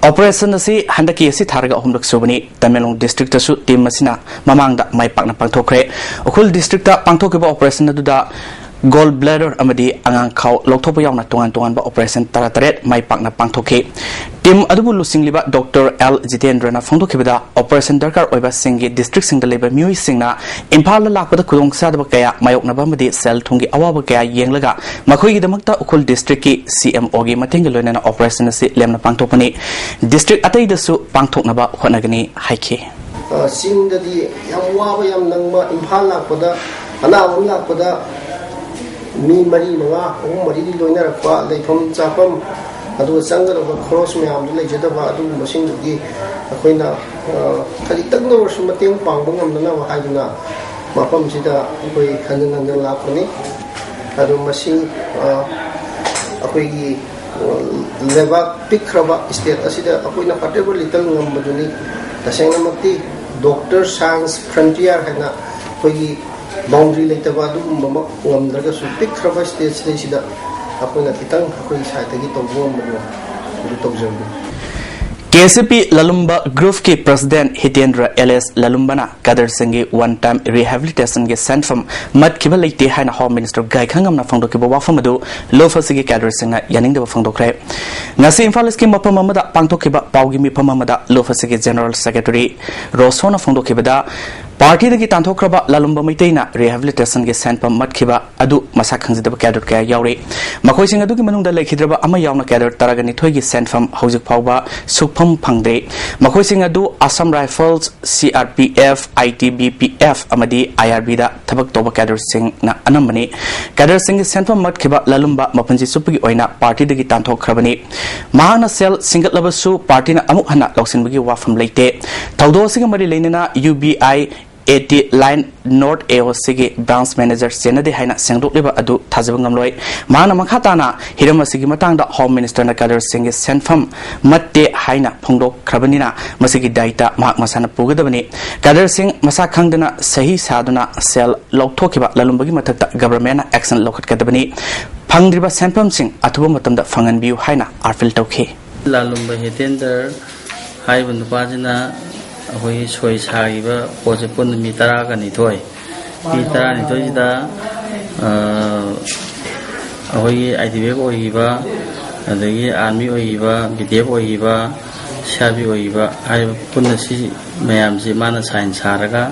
ꯑꯣꯄꯔꯦꯁꯟ ꯑꯁꯤ ꯍꯟꯗꯛꯀꯤ ꯑꯁꯤ ꯊꯥꯔꯒ ꯑꯍꯨꯝꯂꯛ ꯁꯨꯕꯅꯤ꯫ ꯇꯃꯦꯡꯂꯣꯡ ꯗꯤꯁꯇ꯭ꯔꯤꯛꯇꯁꯨ ꯇꯤꯝ ꯑꯁꯤꯅ ꯃꯃꯥꯡꯗ ꯃꯥꯏ ꯄꯥꯛꯅ ꯄꯥꯡꯊꯣꯛꯈ꯭ꯔꯦ꯫ ꯎꯈ꯭ꯔꯨꯜ ꯗꯤꯁꯇ꯭ꯔꯤꯛꯇ ꯄꯥꯡꯊꯣꯛꯈꯤꯕ ꯑꯣꯄꯔꯦꯁꯟ ꯑꯗꯨꯗ ꯒꯣꯜ ꯕ꯭ꯂꯦꯗꯔ ꯑꯃꯗꯤ ꯑꯉꯥꯡꯈꯥꯎ ꯂꯧꯊꯣꯛꯄ ꯌꯥꯎꯅ ꯇꯣꯉꯥꯟ ꯇꯣꯉꯥꯟꯕ ꯑꯣꯄꯔꯦꯁꯟ ꯇꯔꯥꯇꯔꯦꯠ ꯃꯥꯏ ꯄꯥꯛꯅ ꯄꯥꯡꯊꯣꯛꯈꯤ꯫ ꯇꯤꯝ ꯑꯗꯨꯕꯨ ꯂꯨꯆꯤꯡꯂꯤꯕ ꯗꯣꯛꯇꯔ ꯑꯦꯜ ꯖꯤꯇꯦꯟꯗ꯭ꯔꯅ ꯐꯣꯡꯗꯣꯛꯈꯤꯕꯗ, ꯑꯣꯄꯔꯦꯁꯟ ꯗꯔꯀꯥꯔ ꯑꯣꯏꯕꯁꯤꯡꯒꯤ ꯗꯤꯁꯇ꯭ꯔꯤꯛꯁꯤꯡꯗ ꯂꯩꯕ ꯃꯤꯑꯣꯏꯁꯤꯡꯅ ꯏꯝꯐꯥꯜꯗ ꯂꯥꯛꯄꯗ ꯈꯨꯗꯣꯡꯆꯥꯗꯕ ꯀꯌꯥ ꯃꯥꯌꯣꯛꯅꯕ ꯑꯃꯗꯤ ꯁꯦꯜ ꯊꯨꯝꯒꯤ ꯑꯋꯥꯕ ꯀꯌꯥ ꯌꯦꯡꯂꯒ ꯃꯈꯣꯏꯒꯤꯗꯃꯛꯇ ꯎꯈ꯭ꯔꯨꯜ ꯗꯤꯁꯇ꯭ꯔꯤꯛꯀꯤ ꯁꯤ ꯑꯦꯝ ꯑꯣꯒꯤ ꯃꯇꯦꯡꯒ ꯂꯣꯏꯅꯅ ꯑꯣꯄꯔꯦꯁꯟ ꯑꯁꯤ ꯂꯦꯝꯅ ꯄꯥꯡꯊꯣꯛꯄꯅꯤ꯫ ꯗꯤꯁꯇ꯭ꯔꯤꯛ ꯑꯇꯩꯗꯁꯨ ꯄꯥꯡꯊꯣꯛꯅꯕ ꯍꯣꯠꯅꯒꯅꯤ ꯍꯥꯏꯈꯤ꯫ ꯑ, ꯆꯤꯡꯗꯗꯤ ꯌꯥꯝ ꯋꯥꯕ ꯌꯥꯝ ꯅꯪꯕ, ꯏꯝꯐꯥꯜ ꯂꯥꯛꯄꯗ, ꯑꯅꯥꯕ ꯑꯃ ꯂꯥꯛꯄꯗ ꯃꯤ ꯃꯔꯤ ꯃꯉꯥ, ꯑꯍꯨꯝ ꯃꯔꯤꯗꯤ ꯂꯣꯏꯅꯔꯛꯄ, ꯂꯩꯐꯝ ꯆꯥꯐꯝ, ꯑꯗꯨꯒ ꯆꯪꯒꯗꯕ ꯈꯣꯔꯣꯁ ꯃꯌꯥꯝꯗꯨ ꯂꯩꯖꯗꯕ, ꯑꯗꯨꯒꯨꯝꯕꯁꯤꯡꯗꯨꯒꯤ ꯑꯩꯈꯣꯏꯅ, ꯑ, ꯈꯖꯤꯛꯇꯪꯗ ꯑꯣꯏꯔꯁꯨ ꯃꯇꯦꯡ ꯄꯥꯡꯕ ꯉꯝꯅꯅꯕ ꯍꯥꯏꯗꯨꯅ ꯃꯐꯝꯁꯤꯗ ꯑꯩꯈꯣꯏ ꯍꯟꯖꯤꯟ ꯍꯟꯖꯤꯟ ꯂꯥꯛꯄꯅꯤ꯫ ꯑꯗꯣ ꯃꯁꯤ, ꯑ, ꯑꯩꯈꯣꯏꯒꯤ, ꯑ, ꯂꯩꯕꯥꯛ ꯄꯤꯛꯈ꯭ꯔꯕ ꯁ꯭ꯇꯦꯠ ꯑꯁꯤꯗ ꯑꯩꯈꯣꯏꯅ whatever little ꯉꯝꯕꯗꯨꯅꯤ꯫ ꯇꯁꯦꯡꯅꯃꯛꯇꯤ ꯗꯣꯛꯇꯔ ꯁꯥꯏꯟꯁ ꯐ꯭ꯔꯟꯇꯤꯌꯔ ꯍꯥꯏꯅ ꯑꯩꯈꯣꯏꯒꯤ ꯕꯥꯎꯟꯗ꯭ꯔꯤ ꯂꯩꯇꯕ ꯑꯗꯨꯒꯨꯝꯕꯃꯛ ꯉꯝꯗ꯭ꯔꯒꯁꯨ, ꯄꯤꯛꯈ꯭ꯔꯕ ꯁ꯭ꯇꯦꯠꯁꯤꯗꯩꯁꯤꯗ ꯑꯩꯈꯣꯏꯅ ꯈꯤꯇꯪ ꯑꯩꯈꯣꯏꯒꯤ ꯁꯥꯏꯠꯇꯒꯤ ꯇꯧꯕ ꯉꯝꯕꯗꯣ ꯑꯗꯨ ꯇꯧꯖꯕꯅꯤ꯫ ꯀꯦ ꯑꯦꯁ ꯁꯤ ꯄꯤ ꯂꯂꯨꯝꯕ ꯒ꯭ꯔꯨꯞꯀꯤ ꯄ꯭ꯔꯁꯤꯗꯦꯟꯠ ꯍꯤꯇꯦꯟꯗ꯭ꯔ ꯑꯦꯜ ꯑꯦꯁ ꯂꯂꯨꯝꯕꯅ ꯀꯦꯗꯔꯁꯤꯡꯒꯤ ꯋꯥꯟ ꯇꯥꯏꯝ ꯔꯤꯍꯦꯕꯤꯂꯤꯇꯦꯁꯟꯒꯤ ꯁꯦꯟꯐꯝ ꯃꯠꯈꯤꯕ ꯂꯩꯇꯦ ꯍꯥꯏꯅ ꯍꯣꯝ ꯃꯤꯅꯤꯁꯇꯔ ꯒꯥꯏꯈꯪꯉꯝꯅ ꯐꯣꯡꯗꯣꯛꯈꯤꯕ ꯋꯥꯐꯝ ꯑꯗꯨ ꯂꯨꯞ ꯑꯁꯤꯒꯤ ꯀꯦꯗꯔꯁꯤꯡꯅ ꯌꯥꯅꯤꯡꯗꯕ ꯐꯣꯡꯗꯣꯛꯈ꯭ꯔꯦ꯫ ꯉꯁꯤ ꯏꯝꯐꯥꯜ ꯏꯁꯀꯤ ꯃꯐꯝ ꯑꯃꯗ ꯄꯥꯡꯊꯣꯛꯈꯤꯕ ꯄꯥꯎꯒꯤ ꯃꯤꯐꯝ ꯑꯃꯗ ꯂꯨꯞ ꯑꯁꯤꯒꯤ ꯖꯦꯅꯔꯦꯜ ꯁꯦꯀ꯭ꯔꯦꯇꯔꯤ ꯔꯣꯁꯣꯅ ꯐꯣꯡꯗꯣꯛꯈꯤꯕꯗ, ꯄꯥꯔꯇꯤꯗꯒꯤ ꯇꯥꯟꯊꯣꯛꯈ꯭ꯔꯕ ꯂꯂꯨꯝꯕ ꯃꯩꯇꯩꯅ ꯔꯤꯍꯦꯕꯤꯂꯤꯇꯦꯁꯟꯒꯤ ꯁꯦꯟꯐꯝ ꯃꯠꯈꯤꯕ ꯑꯗꯨ ꯃꯁꯥ ꯈꯪꯖꯗꯕ ꯀꯦꯗꯔ ꯀꯌꯥ ꯌꯥꯎꯔꯤ꯫ ꯃꯈꯣꯏꯁꯤꯡ ꯑꯗꯨꯒꯤ ꯃꯅꯨꯡꯗ ꯂꯩꯈꯤꯗ꯭ꯔꯕ ꯑꯃ ꯌꯥꯎꯅ ꯀꯦꯗꯔ ꯇꯔꯥꯒ ꯅꯤꯊꯣꯏꯒꯤ ꯁꯦꯟꯐꯝ ꯍꯧꯖꯤꯛ ꯐꯥꯎꯕ ꯁꯨꯞꯐꯝ ꯐꯪꯗ꯭ꯔꯤ꯫ ꯃꯈꯣꯏꯁꯤꯡ ꯑꯗꯨ Assam rifles, C R P F, I T B P F ꯑꯃꯗꯤ ꯑꯥꯏ ꯑꯥꯔ ꯕꯤꯗ ꯊꯕꯛ ꯇꯧꯕ ꯀꯦꯗꯔꯁꯤꯡꯅ ꯑꯅꯝꯕꯅꯤ꯫ ꯀꯦꯗꯔꯁꯤꯡꯒꯤ ꯁꯦꯟꯐꯝ ꯃꯠꯈꯤꯕ ꯂꯂꯨꯝꯕ ꯃꯄꯨꯟꯁꯤ ꯆꯨꯞꯄꯒꯤ ꯑꯣꯏꯅ ꯄꯥꯔꯇꯤꯗꯒꯤ ꯇꯥꯟꯊꯣꯛꯈ꯭ꯔꯕꯅꯤ꯫ ꯃꯍꯥꯛꯅ ꯁꯦꯜ ꯁꯤꯡꯒꯠꯂꯕꯁꯨ ꯄꯥꯔꯇꯤꯅ ꯑꯃꯨꯛ ꯍꯟꯅ ꯂꯧꯁꯤꯟꯕꯒꯤ ꯋꯥꯐꯝ ꯂꯩꯇꯦ꯫ ꯊꯧꯗꯣꯛ ꯑꯁꯤꯒ ꯃꯔꯤ ꯂꯩꯅꯅ U B I A T line north A O ꯁꯤꯒꯤ ꯕ꯭ꯔꯥꯟꯁ ꯃꯦꯅꯦꯖꯔ ꯆꯦꯟꯅꯗꯦ ꯍꯥꯏꯅ ꯁꯦꯡꯗꯣꯛꯂꯤꯕ ꯑꯗꯨ ꯊꯥꯖꯕ ꯉꯝꯂꯣꯏ꯫ ꯃꯍꯥꯛꯅ ꯃꯈꯥ ꯇꯥꯅ ꯍꯤꯔꯝ ꯑꯁꯤꯒꯤ ꯃꯇꯥꯡꯗ ꯍꯣꯝ ꯃꯤꯅꯤꯁꯇꯔꯅ ꯀꯦꯗꯔꯁꯤꯡꯒꯤ ꯁꯦꯟꯐꯝ ꯃꯠꯇꯦ ꯍꯥꯏꯅ ꯐꯣꯡꯗꯣꯛꯈ꯭ꯔꯕꯅꯤꯅ ꯃꯁꯤꯒꯤ ꯗꯥꯏꯇ ꯃꯍꯥꯛ ꯃꯁꯥꯅ ꯄꯨꯒꯗꯕꯅꯤ꯫ ꯀꯦꯗꯔꯁꯤꯡ ꯃꯁꯥ ꯈꯪꯗꯅ ꯁꯍꯤ ꯁꯥꯗꯨꯅ ꯁꯦꯜ ꯂꯧꯊꯣꯛꯈꯤꯕ ꯂꯂꯨꯝꯕꯒꯤ ꯃꯊꯛꯇ ꯒꯚꯔꯟꯃꯦꯟꯠꯅ ꯑꯦꯛꯁꯟ ꯂꯧꯈꯠꯀꯗꯕꯅꯤ꯫ ꯐꯪꯗ꯭ꯔꯤꯕ ꯁꯦꯟꯐꯝꯁꯤꯡ ꯑꯊꯨꯕ ꯃꯇꯝꯗ ꯐꯪꯍꯟꯕꯤꯌꯨ ꯍꯥꯏꯅ ꯑꯥꯄꯤꯜ ꯇꯧꯈꯤ꯫ ꯂꯥꯂꯨꯝꯕ ꯍꯤꯇꯦꯟꯗꯔ ꯍꯥꯏꯔꯤꯕ ꯅꯨꯄꯥꯁꯤꯅ ꯑꯩꯈꯣꯏꯒꯤ ꯁꯣꯏ ꯁꯥꯈꯤꯕ ꯄꯣꯠꯁꯦ ꯄꯨꯟꯅ ꯃꯤ ꯇꯔꯥꯒ ꯅꯤꯊꯣꯏ, ꯃꯤ ꯇꯔꯥꯅꯤꯊꯣꯏꯁꯤꯗ ꯑꯩꯈꯣꯏꯒꯤ ꯑꯥꯏ ꯇꯤ ꯕꯤ ꯑꯦꯐ ꯑꯣꯏꯈꯤꯕ, ꯑꯗꯒꯤ ꯑꯥꯔꯃꯤ ꯑꯣꯏꯈꯤꯕ, ꯕꯤ ꯗꯤ ꯑꯦꯐ ꯑꯣꯏꯈꯤꯕ, ꯁꯤ ꯑꯥꯔ ꯄꯤ ꯑꯣꯏꯈꯤꯕ ꯍꯥꯏꯔꯤꯕ ꯄꯨꯟꯅ ꯁꯤ ꯃꯌꯥꯝꯁꯤ ꯃꯥꯅ ꯁꯥꯏꯟ ꯁꯥꯔꯒ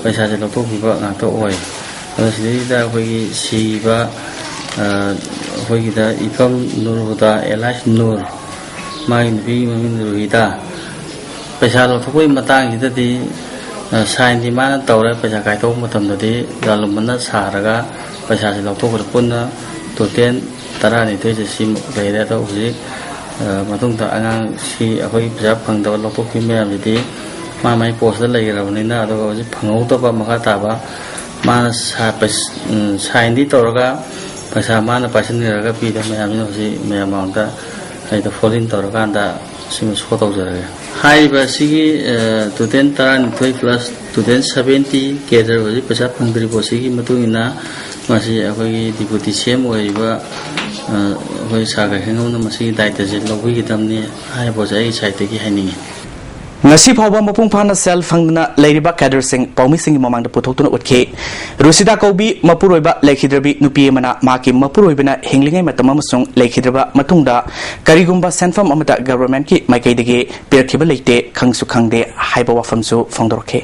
ꯄꯩꯁꯥꯁꯦ ꯂꯧꯊꯣꯛꯈꯤꯕ ꯉꯥꯛꯇ ꯑꯣꯏ꯫ ꯑꯗꯣ ꯁꯤꯗꯩꯁꯤꯗ ꯑꯩꯈꯣꯏꯒꯤ ꯁꯤꯈꯤꯕ, ꯑꯩꯈꯣꯏꯒꯤꯗ ꯏꯐꯝ ꯅꯨꯔ ꯍꯨꯗꯥ ꯑꯦꯂꯥꯏꯁ ꯅꯨꯔ, ꯃꯥꯒꯤ ꯅꯨꯄꯤꯒꯤ ꯃꯃꯤꯡ ꯔꯨꯍꯤꯗꯥ꯫ ꯄꯩꯁꯥ ꯂꯧꯊꯣꯛꯄꯒꯤ ꯃꯇꯥꯡꯁꯤꯗꯗꯤ, ꯑ, ꯁꯥꯏꯟꯗꯤ ꯃꯥꯅ ꯇꯧꯔꯦ, ꯄꯩꯁꯥ ꯀꯥꯏꯊꯣꯛꯄ ꯃꯇꯝꯗꯗꯤ ꯂꯥꯂꯨꯝꯕꯅ ꯁꯥꯔꯒ ꯄꯩꯁꯥꯁꯦ ꯂꯧꯊꯣꯛꯈ꯭ꯔꯦ꯫ ꯄꯨꯟꯅ ꯇꯣꯇꯦꯜ ꯇꯔꯥꯅꯤꯊꯣꯏꯁꯦ ꯁꯤꯃꯨꯛ ꯂꯩꯔꯦ꯫ ꯑꯗꯣ ꯍꯧꯖꯤꯛ, ꯑ, ꯃꯇꯨꯡꯗ ꯑꯉꯥꯡꯁꯤ ꯑꯩꯈꯣꯏ ꯄꯩꯁꯥ ꯐꯪꯗꯕ ꯂꯧꯊꯣꯛꯈꯤꯕ ꯃꯌꯥꯝꯁꯤꯗꯤ ꯃꯥ ꯃꯥꯒꯤ ꯄꯣꯁꯇ ꯂꯩꯈ꯭ꯔꯕꯅꯤꯅ, ꯑꯗꯨꯒ ꯍꯧꯖꯤꯛ ꯐꯪꯍꯧꯗꯕ ꯃꯈꯥ ꯇꯥꯕ ꯃꯥꯅ ꯁꯥ-, ꯄꯩꯁ-, ꯎꯝ, ꯁꯥꯏꯟꯗꯤ ꯇꯧꯔꯒ ꯄꯩꯁꯥ ꯃꯥꯅ ꯄꯥꯏꯁꯤꯟꯈ꯭ꯔꯒ ꯄꯤꯗꯕ ꯃꯌꯥꯝꯁꯤꯅ ꯍꯧꯖꯤꯛ ꯃꯌꯥꯝ ꯃꯃꯥꯡꯗ ꯑꯩꯗ ꯐꯣꯟ ꯏꯟ ꯇꯧꯔꯀꯥꯟꯗ ꯁꯤꯃ ꯁꯣ ꯇꯧꯖꯔꯒꯦ꯫ ꯍꯥꯏꯔꯤꯕ ꯑꯁꯤꯒꯤ, ꯑ, ꯇꯣꯇꯦꯜ ꯇꯔꯥꯅꯤꯊꯣꯏ ꯄ꯭ꯂꯁ ꯇꯣꯇꯦꯜ ꯁꯕꯦꯟꯇꯤ ꯀꯦꯗꯔ ꯍꯧꯖꯤꯛ ꯄꯩꯁꯥ ꯐꯪꯗ꯭ꯔꯤꯕ ꯑꯁꯤꯒꯤ ꯃꯇꯨꯡ ꯏꯟꯅ ꯃꯁꯤ ꯑꯩꯈꯣꯏꯒꯤ ꯗꯤꯄꯨꯇꯤ ꯁꯤ ꯑꯦꯝ ꯑꯣꯏꯔꯤꯕ, ꯑ, ꯑꯩꯈꯣꯏ ꯁꯥꯔ ꯒꯥꯏꯈꯪꯉꯝꯅ ꯃꯁꯤꯒꯤ ꯗꯥꯏꯇꯁꯦ ꯂꯧꯕꯤꯒꯗꯕꯅꯤ ꯍꯥꯏꯕ ꯄꯣꯠꯁꯦ ꯑꯩꯒꯤ ꯁꯥꯏꯠꯇꯒꯤ ꯍꯥꯏꯅꯤꯡꯉꯤ꯫ ꯉꯁꯤ ꯐꯥꯎꯕ ꯃꯄꯨꯡ ꯐꯥꯅ ꯁꯦꯜ ꯐꯪꯗꯅ ꯂꯩꯔꯤꯕ ꯀꯦꯗꯔꯁꯤꯡ ꯄꯥꯎꯃꯤꯁꯤꯡꯒꯤ ꯃꯃꯥꯡꯗ ꯄꯨꯊꯣꯛꯇꯨꯅ ꯎꯠꯈꯤ꯫ ꯔꯨꯁꯤꯗꯥ ꯀꯧꯕꯤ ꯃꯄꯨꯔꯣꯏꯕ ꯂꯩꯈꯤꯗ꯭ꯔꯕꯤ ꯅꯨꯄꯤ ꯑꯃꯅ ꯃꯍꯥꯛꯀꯤ ꯃꯄꯨꯔꯣꯏꯕꯅ ꯍꯤꯡꯂꯤꯉꯩ ꯃꯇꯝ ꯑꯃꯁꯨꯡ ꯂꯩꯈꯤꯗ꯭ꯔꯕ ꯃꯇꯨꯡꯗ ꯀꯔꯤꯒꯨꯝꯕ ꯁꯦꯟꯐꯝ ꯑꯃꯠꯇ ꯒꯚꯔꯟꯃꯦꯟꯠꯀꯤ ꯃꯥꯏꯀꯩꯗꯒꯤ ꯄꯤꯔꯛꯈꯤꯕ ꯂꯩꯇꯦ, ꯈꯪꯁꯨ ꯈꯪꯗꯦ ꯍꯥꯏꯕ ꯋꯥꯐꯝꯁꯨ ꯐꯣꯡꯗꯣꯔꯛꯈꯤ꯫